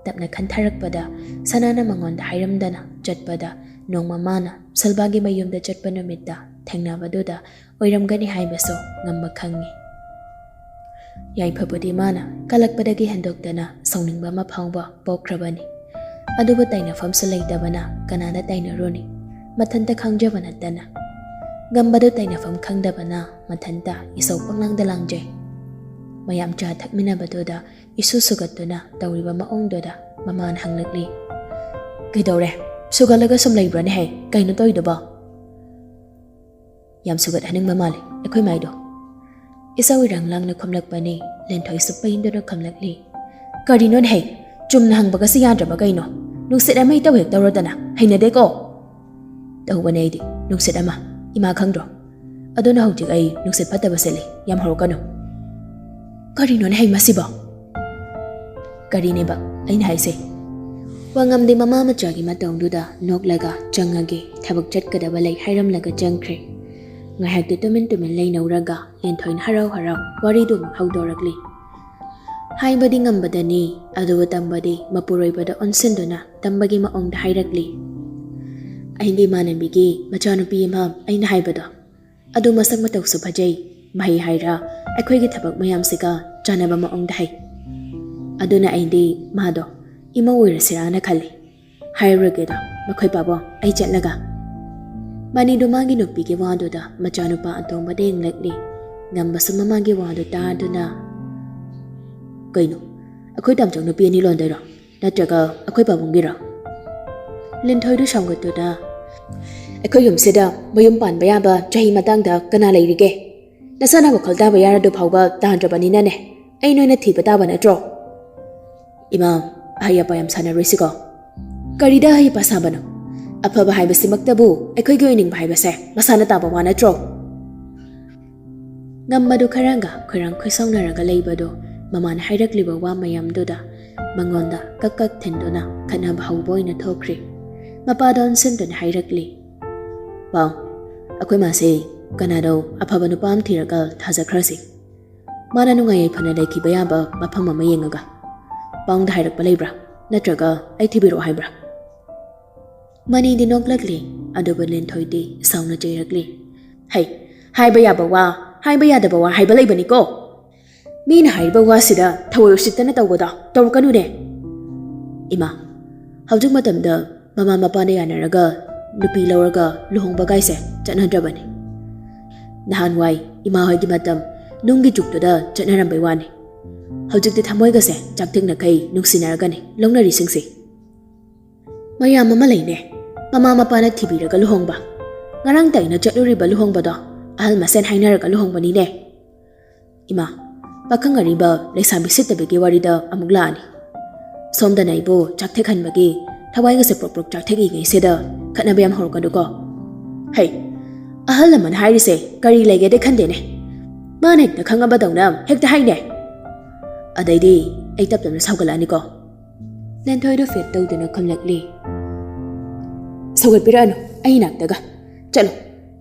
ꯇꯞꯅ ꯈꯟꯊꯔꯛꯄꯗ ꯁꯅꯥꯅ ꯃꯉꯣꯟꯗ ꯍꯥꯏꯔꯝꯗꯅ ꯆꯠꯄꯗ ꯅꯣꯡꯃ ꯃꯥꯅ ꯁꯜꯕꯥꯒꯤ ꯃꯌꯨꯝꯗ ꯆꯠꯄ ꯅꯨꯃꯤꯠꯇ ꯊꯦꯡꯅꯕꯗꯨꯗ ꯑꯣꯏꯔꯝꯒꯅꯤ ꯍꯥꯏꯕꯁꯨ ꯉꯝꯕ ꯈꯪꯉꯤ꯫ ꯌꯥꯏꯐꯕꯨꯗꯤ ꯃꯥꯅ ꯀꯜꯂꯛꯄꯗꯒꯤ ꯍꯦꯟꯗꯣꯛꯇꯅ ꯁꯥꯎꯅꯤꯡꯕ ꯑꯃ ꯐꯥꯎꯕ ꯄꯣꯛꯈ꯭ꯔꯕꯅꯤ꯫ ꯑꯗꯨꯕꯨ ꯇꯥꯏꯅꯐꯝꯁꯨ ꯂꯩꯇꯕꯅ ꯀꯅꯥꯗ ꯇꯥꯏꯅꯔꯨꯅꯤ? ꯃꯊꯟꯇ ꯈꯪꯖꯕ ꯅꯠꯇꯅ꯫ ꯉꯝꯕꯗꯨ ꯇꯥꯏꯅꯐꯝ ꯈꯪꯗꯕꯅ ꯃꯊꯟꯇ ꯏꯁꯧ ꯄꯪꯂꯥꯡꯗ ꯂꯥꯡꯖꯩ꯫ ꯃꯌꯥꯝ ꯆꯥ ꯊꯛꯃꯤꯟꯅꯕꯗꯨꯗ ꯏꯁꯨ ꯁꯨꯒꯠꯇꯨꯅ ꯇꯧꯔꯤꯕ ꯃꯑꯣꯡꯗꯨꯗ ꯃꯃꯥꯅ ꯍꯪꯂꯛꯂꯤ, "ꯀꯩꯗꯧꯔꯦ? ꯁꯨꯒꯠꯂꯒ ꯁꯨꯝ ꯂꯩꯕ꯭ꯔꯥꯅꯦ ꯍꯦ? ꯀꯩꯅꯣ ꯇꯧꯔꯤꯗꯨꯕꯣ?" "ꯌꯥꯝ ꯁꯨꯒꯠꯍꯟꯅꯤꯡꯕ ꯃꯥꯜꯂꯦ ꯑꯩꯈꯣꯏ ꯃꯥꯏꯗꯣ꯫" ꯏꯁꯧ ꯏꯔꯥꯡ ꯂꯥꯡꯅ ꯈꯨꯝꯂꯛꯄꯅꯤ꯫ ꯂꯦꯟꯊꯣꯏꯁꯨ ꯄꯩꯗꯨꯅ ꯈꯨꯝꯂꯛꯂꯤ, "ꯀꯔꯤꯅꯣꯅꯦ ꯍꯦ? ꯆꯨꯝꯅ ꯍꯪꯕꯒꯁꯤ ꯌꯥꯗ꯭ꯔꯕ ꯀꯩꯅꯣ? ꯅꯨꯡꯁꯤꯠ ꯑꯃ ꯏꯇꯧ ꯍꯦꯛ ꯇꯧꯔꯗꯅ꯫ ꯍꯩꯅꯗꯦꯀꯣ?" "ꯇꯧꯕꯅꯦ ꯑꯩꯗꯤ ꯅꯨꯡꯁꯤꯠ ꯑꯃ꯫ ꯏꯃꯥ ꯈꯪꯗ꯭ꯔꯣ? ꯑꯗꯨꯅ ꯍꯧꯖꯤꯛ ꯑꯩ ꯅꯨꯡꯁꯤꯠ ꯐꯠꯇꯕ ꯁꯤꯠꯂꯤ꯫ ꯌꯥꯝ ꯍꯧꯔꯛꯀꯅꯨ꯫" "ꯀꯔꯤꯅꯣꯅꯦ ꯍꯩ ꯃꯁꯤꯕꯣ?" "ꯀꯔꯤꯅꯦꯕ ꯑꯩꯅ ꯍꯥꯏꯁꯦ?" ꯋꯥꯉꯝꯗꯤ ꯃꯃꯥ ꯃꯆꯥꯒꯤ ꯃꯇꯧꯗꯨꯗ ꯅꯣꯛꯂꯒ ꯆꯪꯉꯒꯦ, ꯊꯕꯛ ꯆꯠꯀꯗꯕ ꯂꯩ ꯍꯥꯏꯔꯝꯂꯒ ꯆꯪꯈ꯭ꯔꯦ꯫ ꯉꯥꯏꯍꯥꯛꯇꯤ ꯇꯨꯃꯤꯟ ꯇꯨꯃꯤꯟ ꯂꯩꯅꯧꯔꯒ ꯂꯦꯟꯊꯣꯏꯅ ꯍꯔꯥꯎ ꯍꯔꯥꯎ ꯋꯥꯔꯤꯗꯨ ꯑꯃꯨꯛ ꯍꯧꯗꯣꯔꯛꯂꯤ꯫ ꯍꯥꯏꯕꯗꯤ ꯉꯝꯕꯗꯅꯤ, ꯑꯗꯨꯕꯨ ꯇꯝꯕꯗꯤ ꯃꯄꯨꯔꯣꯏꯕꯗ ꯑꯣꯟꯁꯤꯟꯗꯨꯅ ꯇꯝꯕꯒꯤ ꯃꯑꯣꯡꯗ ꯍꯥꯏꯔꯛꯂꯤ꯫ "ꯑꯩꯒꯤ ꯏꯃꯥꯟꯅꯕꯤꯒꯤ ꯃꯆꯥꯅꯨꯄꯤ ꯑꯃ ꯑꯩꯅ ꯍꯥꯏꯕꯗꯣ, ꯑꯗꯨ ꯃꯁꯛ ꯃꯇꯧꯁꯨ ꯐꯖꯩ, ꯃꯍꯩ ꯍꯥꯏꯔ ꯑꯩꯈꯣꯏꯒꯤ ꯊꯕꯛ ꯃꯌꯥꯝꯁꯤꯒ ꯆꯥꯟꯅꯕ ꯃꯑꯣꯡꯗ ꯍꯩ꯫ ꯑꯗꯨꯅ ꯑꯩꯗꯤ ꯃꯥꯗꯣ ꯏꯃꯧ ꯑꯣꯏꯔꯁꯤꯔꯥꯅ ꯈꯜꯂꯤ꯫ ꯍꯥꯏꯔꯨꯔꯒꯦꯗ ꯃꯈꯣꯏ ꯄꯥꯕꯨꯡ, ꯑꯩ ꯆꯠꯂꯒ꯫" ꯃꯅꯤꯗꯨ ꯃꯥꯒꯤ ꯅꯨꯄꯤꯒꯤ ꯋꯥꯗꯨꯗ ꯃꯆꯥꯅꯨꯄꯥ ꯑꯇꯣꯝꯕꯗ ꯌꯦꯡꯂꯛꯂꯤ꯫ ꯉꯝꯕꯁꯨ ꯃꯃꯥꯒꯤ ꯋꯥꯗꯨ ꯇꯥꯗꯨꯅ, "ꯀꯩꯅꯣ, ꯑꯩꯈꯣꯏ ꯇꯥꯝꯆꯧ ꯅꯨꯄꯤ ꯑꯅꯤ ꯂꯣꯟꯗꯣꯏꯔꯣ? ꯅꯠꯇ꯭ꯔꯒ ꯑꯩꯈꯣꯏ ꯄꯥꯕꯨꯡꯒꯤꯔꯣ?" ꯂꯤꯟꯊꯣꯏꯗꯨ ꯁꯥꯎꯒꯠꯇꯨꯅ, "ꯑꯩꯈꯣꯏ ꯌꯨꯝꯁꯤꯗ ꯃꯌꯨꯝ ꯄꯥꯟꯕ ꯌꯥꯕ ꯆꯍꯤ ꯃꯇꯥꯡꯗ ꯀꯅꯥ ꯂꯩꯔꯤꯒꯦ? ꯅꯁꯥꯅ ꯋꯥꯈꯜ ꯇꯥꯕ ꯌꯥꯔꯗꯨ ꯐꯥꯎꯕ ꯇꯥꯗ꯭ꯔꯕꯅꯤꯅꯅꯦ, ꯑꯩ ꯅꯣꯏꯅ ꯊꯤꯕ ꯇꯥꯕ ꯅꯠꯇ꯭ꯔꯣ?" "ꯏꯃꯥ, ꯑꯍꯩ ꯑꯄꯥ ꯌꯥꯝ ꯁꯥꯟꯅꯔꯣꯏꯁꯤꯀꯣ꯫" "ꯀꯔꯤꯗ ꯑꯍꯩ ꯑꯄꯥ ꯁꯥꯕꯅꯣ? ꯑꯐꯕ ꯍꯥꯏꯕꯁꯤꯃꯛꯇꯕꯨ ꯑꯩꯈꯣꯏꯒꯤ ꯑꯣꯏꯅꯤꯡꯕ ꯍꯥꯏꯕꯁꯦ ꯃꯁꯥꯅ ꯇꯥꯕ ꯋꯥ ꯅꯠꯇ꯭ꯔꯣ?" ꯉꯝꯕꯗꯨ ꯈꯔꯒ ꯈꯣꯏꯔꯥꯡ ꯈꯣꯏꯁꯥꯎꯅꯔꯒ ꯂꯩꯕꯗꯨ ꯃꯃꯥꯅ ꯍꯥꯏꯔꯛꯂꯤꯕ ꯋꯥ ꯃꯌꯥꯝꯗꯨꯗ ꯃꯉꯣꯟꯗ ꯀꯛ ꯀꯛ ꯊꯤꯟꯗꯨꯅ ꯈꯠꯅꯕ ꯍꯧꯕ ꯑꯣꯏꯅ ꯊꯣꯛꯈ꯭ꯔꯦ꯫ ꯃꯄꯥꯗ ꯑꯣꯟꯁꯤꯟꯗꯨꯅ ꯍꯥꯏꯔꯛꯂꯤ, "ꯄꯥꯎ, ꯑꯩꯈꯣꯏ ꯃꯥꯁꯦ ꯀꯅꯥꯅꯣ ꯑꯐꯕ ꯅꯨꯄꯥ ꯑꯃ ꯊꯤꯔꯒ ꯊꯥꯖꯈ꯭ꯔꯁꯤ꯫ ꯃꯥꯅ ꯅꯨꯡꯉꯥꯏ ꯌꯥꯏꯐꯅ ꯂꯩꯈꯤꯕ ꯌꯥꯕ ꯃꯐꯝ ꯑꯃ ꯌꯦꯡꯉꯒ꯫" "ꯄꯥꯎꯗ ꯍꯥꯏꯔꯛꯄ ꯂꯩꯕ꯭ꯔꯥ? ꯅꯠꯇ꯭ꯔꯒ ꯑꯩ ꯊꯤꯕꯤꯔꯛꯑꯣ ꯍꯥꯏꯕ꯭ꯔꯥ?" ꯃꯅꯤꯗꯤ ꯅꯣꯛꯂꯛꯂꯤ, ꯑꯗꯨꯕꯨ ꯂꯦꯟꯊꯣꯏꯗꯤ ꯁꯥꯎꯅ ꯆꯩꯔꯛꯂꯤ꯫ "ꯍꯩ, ꯍꯥꯏꯕ ꯌꯥꯕ ꯋꯥ, ꯍꯥꯏꯕ ꯌꯥꯗꯕ ꯋꯥ ꯍꯥꯏꯕ ꯂꯩꯕꯅꯤꯀꯣ꯫ ꯃꯤꯅ ꯍꯥꯏꯔꯤꯕ ꯋꯥꯁꯤꯗ ꯊꯑꯣꯏ ꯎꯁꯤꯠꯇꯅ ꯇꯧꯕꯗꯣ ꯇꯧꯔꯛꯀꯅꯨꯅꯦ꯫" "ꯏꯃꯥ, ꯍꯧꯖꯤꯛ ꯃꯇꯝꯗ ꯃꯃꯥ ꯃꯄꯥꯅ ꯌꯥꯅꯔꯒ ꯅꯨꯄꯤ ꯂꯧꯔꯒ ꯂꯨꯍꯣꯡꯕ ꯀꯥꯏꯁꯦ ꯆꯠꯅꯗ꯭ꯔꯕꯅꯤ꯫ ꯅꯍꯥꯟꯋꯥꯏ ꯏꯃꯥ ꯍꯣꯏꯒꯤ ꯃꯇꯝ ꯅꯨꯡꯒꯤ ꯖꯨꯛꯇꯨꯗ ꯆꯠꯅꯔꯝꯕꯩ ꯋꯥꯅꯤ꯫ ꯍꯧꯖꯤꯛꯇꯤ ꯊꯃꯣꯏꯒꯁꯦ ꯆꯥꯛꯊꯦꯛꯅꯈꯩ ꯅꯨꯡꯁꯤꯅꯔꯒꯅꯤ ꯂꯧꯅꯔꯤꯁꯤꯡꯁꯦ꯫ ꯃꯌꯥꯝ ꯑꯃ ꯂꯩꯅꯦ, ꯃꯃꯥ ꯃꯄꯥꯅ ꯊꯤꯕꯤꯔꯒ ꯂꯨꯍꯣꯡꯕ꯫ ꯉꯔꯥꯡꯇ ꯑꯩꯅ ꯆꯠꯂꯨꯔꯤꯕ ꯂꯨꯍꯣꯡꯕꯗꯣ ꯑꯍꯜ ꯃꯁꯦꯟ ꯍꯥꯏꯅꯔꯒ ꯂꯨꯍꯣꯡꯕꯅꯤꯅꯦ꯫" "ꯏꯃꯥ, ꯄꯥꯈꯪ ꯑꯔꯤꯕ ꯂꯩꯁꯥꯕꯤ ꯁꯤꯠꯇꯕꯒꯤ ꯋꯥꯔꯤꯗ ꯑꯃꯨꯛ ꯂꯥꯛꯑꯅꯤ꯫ ꯁꯣꯝꯗꯅ ꯑꯩꯕꯨ ꯆꯥꯛꯊꯦꯛꯍꯟꯕꯒꯤ ꯊꯋꯥꯏꯒꯁꯦ ꯄ꯭ꯔꯣꯛ ꯄ꯭ꯔꯣꯛ ꯆꯥꯛꯊꯦꯛꯏꯉꯩꯁꯤꯗ ꯈꯠꯅꯕ ꯌꯥꯝ ꯍꯧꯔꯛꯀꯅꯨꯀꯣ꯫ ꯍꯩ, ꯑꯍꯜ ꯂꯃꯟ ꯍꯥꯏꯔꯤꯁꯦ ꯀꯔꯤ ꯂꯩꯒꯦꯗꯤ ꯈꯟꯗꯦꯅꯦ꯫ ꯃꯥꯅ ꯍꯦꯛꯇ ꯈꯪꯉꯕꯗꯧꯅ ꯍꯦꯛꯇ ꯍꯥꯏꯅꯦ꯫ ꯑꯗꯩꯗꯤ ꯑꯩ ꯇꯞ ꯇꯞꯅ ꯁꯥꯎꯒꯠꯂꯛꯑꯅꯤꯀꯣ꯫" ꯂꯦꯟꯊꯣꯏꯗꯣ ꯐꯦꯠ ꯇꯧꯗꯨꯅ ꯈꯨꯝꯂꯛꯂꯤ, "ꯁꯧꯒꯠꯄꯤꯔꯛꯑꯅꯨ ꯑꯩ ꯅꯥꯛꯇꯒ꯫ ꯆꯠꯂꯣ,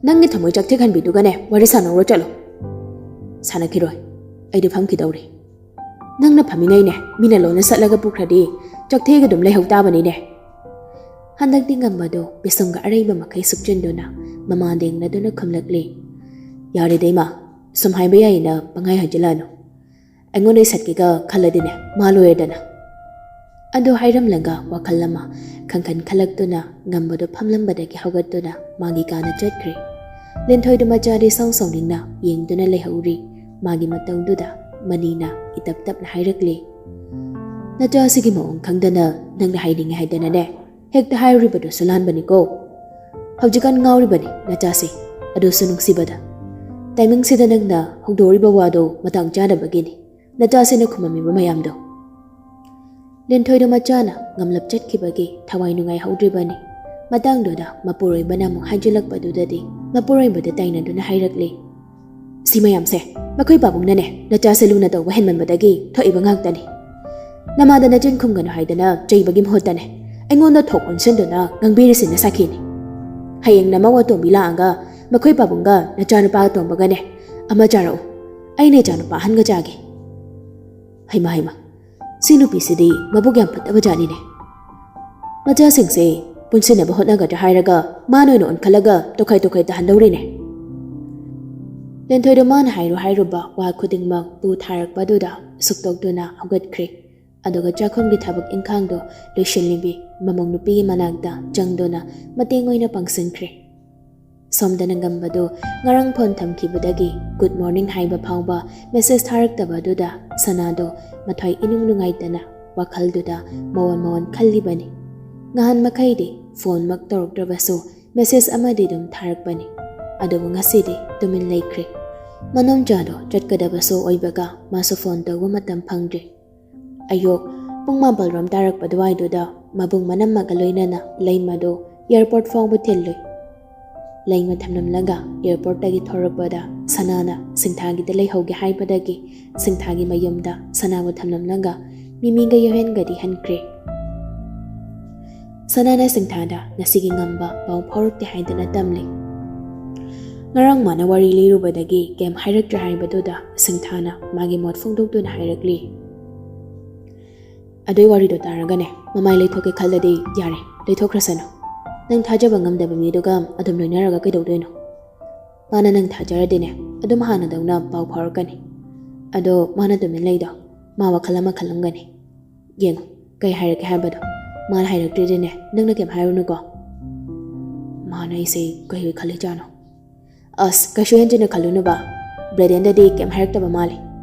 ꯅꯪꯒꯤ ꯊꯃꯣꯏ ꯆꯥꯛꯊꯦꯛꯍꯟꯕꯤꯗꯨꯒꯅꯦ ꯋꯥꯔꯤ ꯁꯥꯟꯅꯧꯔꯣ, ꯆꯠꯂꯣ꯫" "ꯁꯥꯟꯅꯈꯤꯔꯣꯏ, ꯑꯩꯗꯤ ꯐꯝꯈꯤꯗꯧꯔꯤ꯫" "ꯅꯪꯅ ꯐꯝꯃꯤꯉꯩꯅꯦ ꯃꯤꯅ ꯂꯣꯟꯅ ꯁꯠꯂꯒ ꯄꯨꯈ꯭ꯔꯗꯤ ꯆꯥꯛꯊꯦꯛꯑꯒ ꯑꯗꯨꯝ ꯂꯩꯍꯧ ꯇꯥꯕꯅꯤꯅꯦ꯫" ꯍꯟꯗꯛꯇꯤ ꯉꯝꯕꯗꯣ ꯄꯤꯁꯨꯝꯒ ꯑꯔꯩꯕ ꯃꯈꯩ ꯁꯨꯞꯆꯤꯟꯗꯨꯅ ꯃꯃꯥꯟꯗ ꯌꯦꯡꯅꯗꯨꯅ ꯈꯨꯝꯂꯛꯂꯤ, "ꯌꯥꯔꯦꯗ ꯏꯃꯥ, ꯁꯨꯝ ꯍꯥꯏꯕ ꯌꯥꯏꯌꯦꯅ ꯄꯪꯍꯥꯏ ꯍꯥꯏꯖꯤꯜꯂꯛꯑꯅꯨ꯫ ꯑꯩꯉꯣꯟꯗ ꯁꯠꯀꯦꯒ ꯈꯜꯂꯗꯤꯅꯦ ꯃꯥ ꯂꯣꯏꯔꯦꯗꯅ꯫" ꯑꯗꯨ ꯍꯥꯏꯔꯝꯂꯒ ꯋꯥꯈꯜ ꯑꯃ ꯈꯟꯈꯟ ꯈꯜꯂꯛꯇꯨꯅ ꯉꯝꯕꯗꯣ ꯐꯝꯂꯝꯕꯗꯒꯤ ꯍꯧꯒꯠꯇꯨꯅ ꯃꯥꯒꯤ ꯀꯥꯗ ꯆꯠꯈ꯭ꯔꯦ꯫ ꯂꯦꯟꯊꯣꯏꯗꯣ ꯃꯆꯥꯗꯤ ꯁꯥꯎ ꯁꯥꯎꯅꯤꯡꯅ ꯌꯦꯡꯗꯨꯅ ꯂꯩꯍꯧꯔꯤ꯫ ꯃꯥꯒꯤ ꯃꯇꯧꯗꯨꯗ ꯃꯅꯤꯅ ꯏꯇꯞ ꯇꯞꯅ ꯍꯥꯏꯔꯛꯂꯤ, "ꯅꯆꯥꯁꯤꯒꯤ ꯃꯑꯣꯡ ꯈꯪꯗꯅ ꯅꯪꯅ ꯍꯥꯏꯅꯤꯡꯉꯦ ꯍꯥꯏꯗꯅꯅꯦ ꯍꯦꯛꯇ ꯍꯥꯏꯔꯨꯔꯤꯕꯗꯨꯁꯨ ꯂꯥꯟꯕꯅꯤꯀꯣ꯫ ꯍꯧꯖꯤꯛꯀꯥꯟ ꯉꯥꯎꯔꯤꯕꯅꯤ ꯅꯆꯥꯁꯦ, ꯑꯗꯨꯁꯨ ꯅꯨꯡꯁꯤꯕꯗ꯫ ꯇꯥꯏꯃꯤꯡꯁꯤꯗ ꯅꯪꯅ ꯍꯧꯗꯣꯛꯎꯔꯤꯕ ꯋꯥꯗꯣ ꯃꯇꯥꯡ ꯆꯥꯗꯕꯒꯤꯅꯤ ꯅꯆꯥꯁꯤꯅ ꯈꯨꯝꯃꯝꯃꯤꯕ ꯃꯌꯥꯝꯗꯣ꯫" ꯂꯦꯟꯊꯣꯏꯗꯣ ꯃꯆꯥꯅ ꯉꯝꯂꯞ ꯆꯠꯈꯤꯕꯒꯤ ꯊꯋꯥꯏ ꯅꯨꯡꯉꯥꯏꯍꯧꯗ꯭ꯔꯤꯕꯅꯤ꯫ ꯃꯇꯥꯡꯗꯨꯗ ꯃꯄꯨꯔꯣꯏꯕꯅ ꯑꯃꯨꯛ ꯍꯥꯏꯖꯤꯜꯂꯛꯄꯗꯨꯗꯗꯤ ꯃꯄꯨꯔꯣꯏꯕꯗ ꯇꯥꯏꯅꯗꯨꯅ ꯍꯥꯏꯔꯛꯂꯤ, ꯁꯤ ꯃꯌꯥꯝꯁꯦ ꯃꯈꯣꯏ ꯄꯥꯕꯨꯡꯅꯅꯦ ꯅꯆꯥꯁꯦ ꯂꯨꯅ ꯇꯧꯕ ꯍꯦꯟꯃꯟꯕꯗꯒꯤ ꯊꯣꯛꯏꯕ ꯉꯥꯛꯇꯅꯤ꯫ ꯅꯃꯥꯗ ꯅꯆꯤꯟ ꯈꯨꯝꯒꯅꯨ ꯍꯥꯏꯗꯅ ꯆꯩꯕꯒꯤ ꯃꯍꯨꯠꯇꯅꯦ ꯑꯩꯉꯣꯟꯗ ꯊꯣꯛ ꯑꯣꯟꯁꯤꯟꯗꯨꯅ ꯉꯥꯡꯕꯤꯔꯤꯁꯤ ꯅꯁꯥꯈꯤꯅꯤ꯫ ꯍꯌꯦꯡ ꯅꯃꯧ ꯑꯇꯣꯝꯕꯤ ꯂꯥꯛꯑꯒ ꯃꯈꯣꯏ ꯄꯥꯕꯨꯡꯒ ꯅꯆꯥꯅꯨꯄꯥ ꯑꯇꯣꯝꯕꯒꯅꯦ ꯑꯃ ꯆꯥꯔꯛꯎ꯫ ꯑꯩꯅ ꯏꯆꯥꯅꯨꯄꯥ ꯑꯍꯟꯒ ꯆꯥꯒꯦ꯫ ꯍꯩꯃꯥ ꯍꯩꯃꯥ, ꯁꯤ ꯅꯨꯄꯤꯁꯤꯗꯤ ꯃꯕꯨꯛ ꯌꯥꯝ ꯐꯠꯇꯕ ꯖꯥꯠꯅꯤꯅꯦ꯫ ꯃꯆꯥꯁꯤꯡꯁꯦ ꯄꯨꯟꯁꯤꯟꯅꯕ ꯍꯣꯠꯅꯒꯗ꯭ꯔꯥ ꯍꯥꯏꯔꯒ ꯃꯥꯅ ꯑꯣꯏꯅ ꯑꯣꯟꯈꯠꯂꯒ ꯇꯣꯈꯥꯏ ꯇꯣꯈꯥꯏ ꯇꯥꯍꯟꯗꯧꯔꯤꯅꯦ꯫ ꯂꯦꯟꯊꯣꯏꯗ ꯃꯥꯅ ꯍꯥꯏꯔꯨ ꯍꯥꯏꯔꯨꯕ ꯋꯥ ꯈꯨꯗꯤꯡꯃꯛ ꯄꯨ ꯊꯥꯔꯛꯄꯗꯨꯗ ꯁꯨꯛꯇꯣꯛꯇꯨꯅ ꯍꯧꯒꯠꯈ꯭ꯔꯦ꯫ ꯑꯗꯨꯒ ꯆꯥꯛꯈꯨꯝꯒꯤ ꯊꯕꯛ ꯏꯪꯈꯥꯡꯗꯣ ꯂꯣꯏꯁꯤꯜꯂꯤꯕꯤ ꯃꯃꯧ ꯅꯨꯄꯤꯒꯤ ꯃꯅꯥꯛꯇ ꯆꯪꯗꯨꯅ ꯃꯇꯦꯡ ꯑꯣꯏꯅ ꯄꯥꯡꯁꯤꯟꯈ꯭ꯔꯦ꯫ ꯁꯣꯝꯗ ꯅꯪꯒꯝꯕꯗꯨ ꯉꯔꯥꯡ ꯐꯣꯟ ꯊꯝꯈꯤꯕꯗꯒꯤ ꯒꯨꯗ ꯃꯣꯔꯅꯤꯡ ꯍꯥꯏꯕ ꯐꯥꯎꯕ ꯃꯦꯁꯦꯖ ꯊꯥꯔꯛꯇꯕ ꯑꯗꯨꯗ ꯁꯅꯥꯗꯣ ꯃꯊ꯭ꯋꯥꯏ ꯏꯅꯨꯡ ꯅꯨꯡꯉꯥꯏꯇꯅ ꯋꯥꯈꯜꯗꯨꯗ ꯃꯋꯣꯟ ꯃꯋꯣꯟ ꯈꯜꯂꯤꯕꯅꯤ꯫ ꯉꯍꯥꯟ ꯃꯈꯩꯗꯤ ꯐꯣꯟꯃꯛ ꯇꯧꯔꯛꯇ꯭ꯔꯕꯁꯨ ꯃꯦꯁꯦꯖ ꯑꯃꯗꯤ ꯑꯗꯨꯝ ꯊꯥꯔꯛꯄꯅꯤ꯫ ꯑꯗꯨꯕꯨ ꯉꯁꯤꯗꯤ ꯇꯨꯃꯤꯟ ꯂꯩꯈ꯭ꯔꯦ꯫ ꯃꯅꯣꯝꯆꯥꯗꯣ ꯆꯠꯀꯗꯕꯁꯨ ꯑꯣꯏꯕꯒ ꯃꯥꯁꯨ ꯐꯣꯟ ꯇꯧꯕ ꯃꯇꯝ ꯐꯪꯗ꯭ꯔꯦ꯫ ꯑꯌꯨꯛ ꯄꯨꯡ ꯃꯥꯄꯜ ꯔꯣꯝ ꯇꯥꯔꯛꯄ ꯑꯗꯨꯋꯥꯏꯗꯨꯗ ꯃꯕꯨꯡ ꯃꯅꯝꯃꯒ ꯂꯣꯏꯅꯅ ꯂꯩꯃꯗꯨ ꯑꯦꯌꯥꯔꯄꯣꯔꯠ ꯐꯥꯎꯕ ꯊꯤꯜꯂꯨꯏ꯫ ꯂꯩꯃ ꯊꯝꯂꯝꯂꯒ ꯑꯦꯌꯥꯔꯄꯣꯔꯠꯇꯒꯤ ꯊꯣꯔꯛꯄꯗ ꯁꯅꯥꯅ ꯁꯤꯡꯊꯥꯒꯤꯗ ꯂꯩꯍꯧꯒꯦ ꯍꯥꯏꯕꯗꯒꯤ ꯁꯤꯡꯊꯥꯒꯤ ꯃꯌꯨꯝꯗ ꯁꯅꯥꯕꯨ ꯊꯝꯂꯝꯂꯒ ꯃꯤꯃꯤꯒ ꯌꯣꯍꯦꯟꯒꯗꯤ ꯍꯟꯈ꯭ꯔꯦ꯫ ꯁꯅꯥꯅ ꯁꯤꯡꯊꯥꯗ ꯉꯁꯤꯒꯤ ꯉꯝꯕ ꯄꯥꯎ ꯐꯥꯎꯔꯛꯇꯦ ꯍꯥꯏꯗꯅ ꯇꯝꯂꯤ꯫ ꯉꯔꯥꯡ ꯃꯥꯅ ꯋꯥꯔꯤ ꯂꯤꯔꯨꯕꯗꯒꯤ ꯀꯩꯝ ꯍꯥꯏꯔꯛꯇ꯭ꯔꯦ ꯍꯥꯏꯕꯗꯨꯗ ꯁꯤꯡꯊꯥꯅ ꯃꯥꯒꯤ ꯃꯣꯠ ꯐꯣꯡꯗꯣꯛꯇꯨꯅ ꯍꯥꯏꯔꯛꯂꯤ꯫ ꯑꯗꯨꯏ ꯋꯥꯔꯤꯗꯣ ꯇꯥꯔꯒꯅꯦ ꯃꯃꯥꯏ ꯂꯩꯊꯣꯛꯀꯦ ꯈꯜꯂꯗꯤ ꯌꯥꯔꯦ, ꯂꯩꯊꯣꯛꯈ꯭ꯔꯁꯅꯨ꯫ ꯅꯪ ꯊꯥꯖꯕ ꯉꯝꯗꯕ ꯃꯤꯗꯨꯒ ꯑꯗꯨꯝ ꯂꯣꯏꯅꯔꯒ ꯀꯩꯗꯧꯗꯣꯏꯅꯣ? ꯃꯥꯅ ꯅꯪ ꯊꯥꯖꯔꯗꯤꯅꯦ ꯑꯗꯨꯝ ꯍꯥꯟꯅꯗꯧꯅ ꯄꯥꯎ ꯐꯥꯎꯔꯛꯀꯅꯤ꯫ ꯑꯗꯣ ꯃꯥꯅ ꯇꯨꯃꯤꯟ ꯂꯩꯗꯣ ꯃꯥ ꯋꯥꯈꯜ ꯑꯃ ꯈꯜꯂꯝꯒꯅꯤ꯫ ꯌꯦꯡꯉꯨ, ꯀꯩ ꯍꯥꯏꯔꯛꯀꯦ ꯍꯥꯏꯕꯗꯣ꯫ ꯃꯥꯅ ꯍꯥꯏꯔꯛꯇ꯭ꯔꯤꯗꯤꯅꯦ ꯅꯪꯅ ꯀꯩꯝ ꯍꯥꯏꯔꯨꯅꯨꯀꯣ꯫ ꯃꯥꯅ ꯑꯩꯁꯦ ꯀꯩ ꯑꯣꯏ ꯈꯜꯂꯤꯖꯥꯠꯅꯣ? ꯑꯁ, ꯀꯩꯁꯨ ꯍꯦꯟꯖꯤꯟꯅ ꯈꯜꯂꯨꯅꯨꯕ꯫ ꯕ꯭ꯔꯦꯗꯦꯟꯗꯗꯤ ꯀꯩꯝ ꯍꯥꯏꯔꯛꯇꯕ ꯃꯥꯜꯂꯦ꯫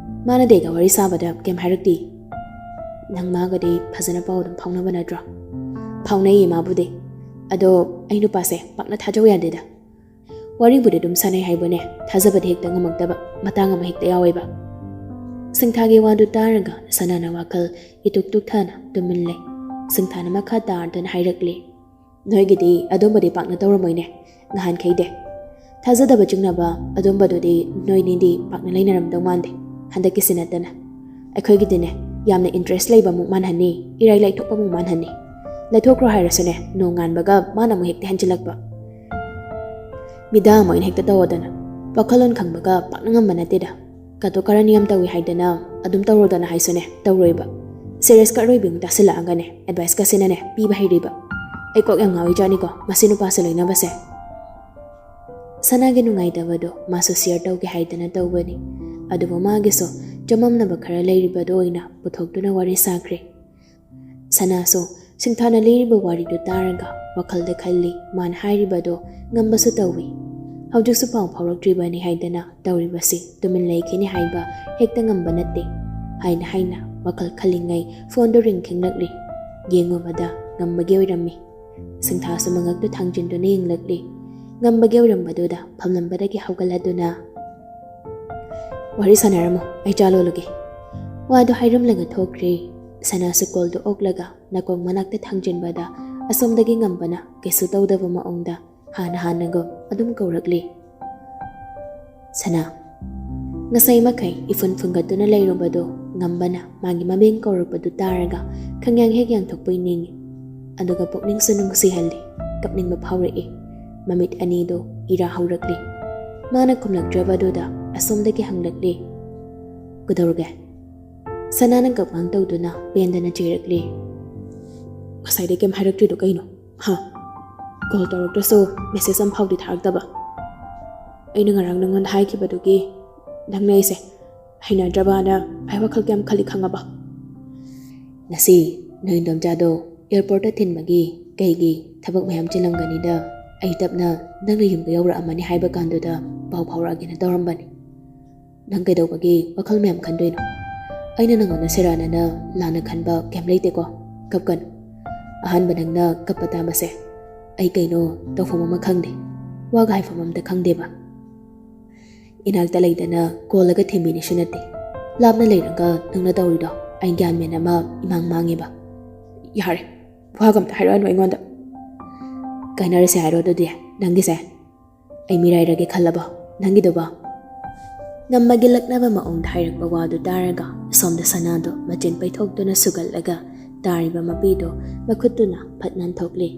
ꯃꯥꯅꯗꯤ ꯑꯩꯒ ꯋꯥꯔꯤ ꯁꯥꯕꯗ ꯀꯩꯝ ꯍꯥꯏꯔꯛꯇꯦ꯫ ꯅꯪ ꯃꯥꯒꯗꯤ ꯐꯖꯅ ꯄꯥꯎ ꯑꯗꯨꯝ ꯐꯥꯎꯅꯕ ꯅꯠꯇ꯭ꯔꯣ? ꯐꯥꯎꯅꯩꯌꯦ ꯃꯥꯕꯨꯗꯤ꯫ ꯑꯗꯣ ꯑꯩ ꯅꯨꯄꯥꯁꯦ ꯄꯥꯛꯅ ꯊꯥꯖꯧ ꯌꯥꯗꯦꯗ꯫ ꯋꯥꯔꯤꯕꯨꯗꯤ ꯑꯗꯨꯝ ꯁꯥꯟꯅꯩ ꯍꯥꯏꯕꯨꯅꯦ, ꯊꯥꯖꯕꯗꯤ ꯍꯦꯛꯇ ꯉꯝꯃꯛꯇꯕ ꯃꯇꯥꯡ ꯑꯃ ꯍꯦꯛꯇ ꯌꯥꯎꯋꯦꯕ꯫ ꯁꯤꯡꯊꯥꯒꯤ ꯋꯥꯗꯨ ꯇꯥꯔꯒ ꯁꯅꯥꯅ ꯋꯥꯈꯜ ꯏꯇꯨꯛ ꯇꯨꯛꯊꯅ ꯇꯨꯃꯤꯟ ꯂꯩ꯫ ꯁꯤꯡꯊꯥꯅ ꯃꯈꯥ ꯇꯥꯔꯗꯨꯅ ꯍꯥꯏꯔꯛꯂꯤ, ꯅꯣꯏꯒꯤꯗꯤ ꯑꯗꯨꯝꯕꯗꯤ ꯄꯥꯛꯅ ꯇꯧꯔꯝꯃꯣꯏꯅꯦ ꯅꯍꯥꯟꯈꯩꯗꯤ꯫ ꯊꯥꯖꯗꯕ ꯆꯤꯡꯅꯕ ꯑꯗꯨꯝꯕꯗꯨꯗꯤ ꯅꯣꯏꯅꯤꯗꯤ ꯄꯥꯛꯅ ꯂꯩꯅꯔꯝꯗꯧ ꯃꯥꯟꯗꯦ꯫ ꯍꯟꯗꯛꯀꯤꯁꯤ ꯅꯠꯇꯅ꯫ ꯑꯩꯈꯣꯏꯒꯤꯗꯤꯅꯦ, ꯌꯥꯝꯅ interest ꯂꯩꯕ ꯑꯃꯨꯛ ꯃꯥꯟꯍꯟꯅꯤ, ꯏꯔꯥꯏ ꯂꯥꯏꯊꯣꯛꯄ ꯑꯃꯨꯛ ꯃꯥꯟꯍꯟꯅꯤ꯫ ꯂꯩꯊꯣꯛꯈ꯭ꯔꯣ ꯍꯥꯏꯔꯁꯨꯅꯦ, ꯅꯣꯡꯉꯥꯟꯕꯒ ꯃꯥꯅ ꯑꯃꯨꯛ ꯍꯦꯛꯇ ꯍꯦꯟꯖꯤꯜꯂꯛꯄ꯫ ꯃꯤꯗꯥ ꯑꯃ ꯑꯣꯏꯅ ꯍꯦꯛꯇ ꯇꯧꯑꯣꯗꯅ꯫ ꯋꯥꯈꯜꯂꯣꯟ ꯈꯪꯕꯒ ꯄꯥꯛꯅ ꯉꯝꯕ ꯅꯠꯇꯦꯗ꯫ ꯀꯥꯇꯨ ꯀꯥꯔꯟ ꯌꯥꯝ ꯇꯧꯏ ꯍꯥꯏꯗꯅ ꯑꯗꯨꯝ ꯇꯧꯔꯣꯗꯅ ꯍꯥꯏꯁꯨꯅꯦ, ꯇꯧꯔꯣꯏꯕ꯫ Seriousꯀ ꯑꯔꯣꯏꯕꯤ ꯑꯃꯨꯛ ꯇꯥꯁꯤꯜꯂꯛꯑꯒꯅꯦ, adviceꯀꯁꯤꯅꯅꯦ ꯄꯤꯕ ꯍꯩꯔꯤꯕ꯫ ꯑꯩ ꯀꯣꯛ ꯌꯥꯝ ꯉꯥꯎꯏ ꯖꯥꯠꯅꯤꯀꯣ ꯃꯁꯤ ꯅꯨꯄꯥꯁꯦ ꯂꯣꯏꯅꯕꯁꯦ꯫ ꯁꯅꯥꯒꯤ ꯅꯨꯡꯉꯥꯏꯇꯕꯗꯣ ꯃꯥꯁꯨ share ꯇꯧꯒꯦ ꯍꯥꯏꯗꯅ ꯇꯧꯕꯅꯤ꯫ ꯑꯗꯨꯕꯨ ꯃꯥꯒꯤꯁꯨ ꯆꯃꯝꯅꯕ ꯈꯔ ꯂꯩꯔꯤꯕꯗꯣ ꯑꯣꯏꯅ ꯄꯨꯊꯣꯛꯇꯨꯅ ꯋꯥꯔꯤ ꯁꯥꯈ꯭ꯔꯦ꯫ ꯁꯅꯥꯁꯨ ꯁꯤꯡꯊꯥꯅ ꯂꯤꯔꯤꯕ ꯋꯥꯔꯤꯗꯨ ꯇꯥꯔꯒ ꯋꯥꯈꯜꯗ ꯈꯜꯂꯤ, ꯃꯥꯅ ꯍꯥꯏꯔꯤꯕꯗꯣ ꯉꯝꯕꯁꯨ ꯇꯧꯏ꯫ ꯍꯧꯖꯤꯛꯁꯨ ꯄꯥꯎ ꯐꯥꯎꯔꯛꯇ꯭ꯔꯤꯕꯅꯤ ꯍꯥꯏꯗꯅ ꯇꯧꯔꯤꯕꯁꯤ ꯇꯨꯃꯤꯟ ꯂꯩꯈꯤꯅꯤ ꯍꯥꯏꯕ ꯍꯦꯛꯇ ꯉꯝꯕ ꯅꯠꯇꯦ ꯍꯥꯏꯅ ꯍꯥꯏꯅ ꯋꯥꯈꯜ ꯈꯜꯂꯤꯉꯩ phoneꯗꯨ ring ꯈꯤꯡꯂꯛꯂꯤ꯫ ꯌꯦꯡꯉꯨꯕꯗ ꯉꯝꯕꯒꯤ ꯑꯣꯏꯔꯝꯃꯤ꯫ ꯁꯤꯡꯊꯥꯁꯨ ꯃꯉꯛꯇꯨ ꯊꯥꯡꯖꯤꯟꯗꯨꯅ ꯌꯦꯡꯂꯛꯂꯤ꯫ ꯉꯝꯕꯒꯤ ꯑꯣꯏꯔꯝꯕꯗꯨꯗ ꯐꯝꯂꯝꯕꯗꯒꯤ ꯍꯧꯒꯠꯂꯗꯨꯅ, "ꯋꯥꯔꯤ ꯁꯥꯟꯅꯔꯝꯃꯣ, ꯑꯩ ꯆꯥ ꯂꯣꯜꯂꯨꯒꯦ꯫" ꯋꯥꯗꯨ ꯍꯥꯏꯔꯝꯂꯒ ꯊꯣꯛꯈ꯭ꯔꯦ꯫ ꯁꯅꯥꯁꯨ callꯗꯨ ꯑꯣꯛꯂꯒ ꯅꯥꯀꯣꯡ ꯃꯅꯥꯛꯇ ꯊꯥꯡꯖꯤꯟꯕꯗ ꯑꯁꯣꯝꯗꯒꯤ ꯉꯝꯕꯅ ꯀꯩꯁꯨ ꯇꯧꯗꯕ ꯃꯑꯣꯡꯗ ꯍꯥꯟꯅ ꯍꯥꯟꯅꯒꯨꯝ ꯑꯗꯨꯝ ꯀꯧꯔꯛꯂꯤ꯫ "ꯁꯅꯥ꯫" ꯉꯁꯥꯏ ꯃꯈꯩ ꯏꯐꯨꯟ ꯐꯨꯟꯒꯠꯇꯨꯅ ꯂꯩꯔꯨꯕꯗꯨ ꯉꯝꯕꯅ ꯃꯥꯒꯤ ꯃꯃꯤꯡ ꯀꯧꯔꯛꯄꯗꯨ ꯇꯥꯔꯒ ꯈꯪꯌꯥꯡ ꯍꯦꯛ ꯌꯥꯡꯊꯣꯛꯄꯣꯏ ꯅꯤꯡꯏ꯫ ꯑꯗꯨꯒ ꯄꯨꯛꯅꯤꯡꯁꯨ ꯅꯨꯡꯁꯤꯍꯜꯂꯤ, ꯀꯞꯅꯤꯡꯕ ꯐꯥꯎꯔꯛꯏ꯫ ꯃꯃꯤꯠ ꯑꯅꯤꯗꯨ ꯏꯔꯥ ꯍꯧꯔꯛꯂꯤ꯫ ꯃꯥꯅ ꯈꯨꯝꯂꯛꯇ꯭ꯔꯕꯗꯨꯗ ꯑꯁꯣꯝꯗꯒꯤ ꯍꯪꯂꯛꯂꯤ, "ꯀꯩꯗꯧꯔꯒꯦ?" ꯁꯅꯥꯅ ꯀꯞꯉꯥꯡ ꯇꯧꯗꯨꯅ ꯄꯦꯟꯗꯅ ꯆꯩꯔꯛꯂꯤ꯫ "ꯉꯁꯥꯏꯗꯩ ꯀꯩꯝ ꯍꯥꯏꯔꯛꯇ꯭ꯔꯤꯗꯣ ꯀꯩꯅꯣ? ꯍꯥ? Call ꯇꯧꯔꯛꯇ꯭ꯔꯁꯨ message ꯑꯃꯐꯥꯎꯗꯤ ꯊꯥꯔꯛꯇꯕ꯫ ꯑꯩꯅ ꯉꯔꯥꯡ ꯅꯪꯉꯣꯟꯗ ꯍꯥꯏꯈꯤꯕꯗꯨꯒꯤ ꯅꯪꯅ ꯑꯩꯁꯦ ꯍꯩꯅꯗ꯭ꯔꯕꯅ ꯑꯩ ꯋꯥꯈꯜ ꯀꯌꯥꯝ ꯈꯜꯂꯤ ꯈꯪꯉꯕ? ꯉꯁꯤ ꯅꯣꯏ ꯏꯟꯗꯣꯝꯆꯥꯗꯣ airportꯇ ꯊꯤꯟꯕꯒꯤ ꯀꯩꯒꯤ ꯊꯕꯛ ꯃꯌꯥꯝ ꯆꯤꯜꯂꯝꯒꯅꯤꯗ, ꯑꯩ ꯇꯞꯅ ꯅꯪꯅ ꯌꯨꯝꯗ ꯌꯧꯔꯛꯑꯝꯃꯅꯤ ꯍꯥꯏꯕ ꯀꯥꯟꯗꯨꯗ ꯄꯥꯎ ꯐꯥꯎꯔꯛꯑꯒꯦꯅ ꯇꯧꯔꯝꯕꯅꯤ꯫ ꯅꯪ ꯀꯩꯗꯧꯕꯒꯤ ꯋꯥꯈꯜ ꯃꯌꯥꯝ ꯈꯟꯗꯣꯏꯅꯣ? ꯑꯩꯅ ꯅꯪꯉꯣꯟꯗ ꯁꯦꯔꯥꯟꯅꯅ ꯂꯥꯟꯅ ꯈꯟꯕ ꯀꯩꯝ ꯂꯩꯇꯦꯀꯣ꯫ ꯀꯞꯀꯅꯨ꯫ ꯑꯍꯥꯟꯕ ꯅꯪꯅ ꯀꯞꯄ ꯇꯥꯕꯁꯦ ꯑꯩ ꯀꯩꯅꯣ ꯇꯧꯐꯝ ꯑꯃ ꯈꯪꯗꯦ꯫ ꯋꯥꯒ ꯍꯥꯏꯐꯝ ꯑꯝꯇ ꯈꯪꯗꯦꯕ꯫ ꯏꯅꯥꯛꯇ ꯂꯩꯗꯅ ꯀꯣꯜꯂꯒ ꯊꯦꯝꯕꯤꯅꯤꯁꯨ ꯅꯠꯇꯦ꯫ ꯂꯥꯞꯅ ꯂꯩꯔꯒ ꯅꯪꯅ ꯇꯧꯔꯤꯗꯣ ꯑꯩ ꯒ꯭ꯌꯥꯟ ꯃꯦꯟ ꯑꯃ ꯏꯃꯥꯡ ꯃꯥꯡꯉꯦꯕ꯫" "ꯌꯥꯔꯦ, ꯋꯥꯒ ꯑꯝꯇ ꯍꯥꯏꯔꯛꯑꯅꯨ ꯑꯩꯉꯣꯟꯗ꯫ ꯀꯥꯏꯅꯔꯁꯦ ꯍꯥꯏꯔꯣ ꯑꯗꯨꯗꯤ ꯅꯪꯒꯤꯁꯦ?" ꯑꯩ ꯃꯤꯔꯥꯏꯔꯒꯦ ꯈꯜꯂꯕꯣ ꯅꯪꯒꯤꯗꯨꯕꯣ? ꯉꯝꯃꯒꯦ ꯂꯛꯅꯕ ꯃꯑꯣꯡꯗ ꯍꯥꯏꯔꯛꯄ ꯋꯥꯗꯨ ꯇꯥꯔꯒ ꯑꯁꯣꯝꯗ ꯁꯅꯥꯗꯣ ꯃꯆꯤꯟ ꯄꯩꯊꯣꯛꯇꯨꯅ ꯁꯨꯒꯠꯂꯒ ꯇꯥꯔꯤꯕ ꯃꯄꯤꯗꯣ ꯃꯈꯨꯠꯇꯨꯅ ꯐꯠ ꯅꯥꯟꯊꯣꯛꯂꯤ꯫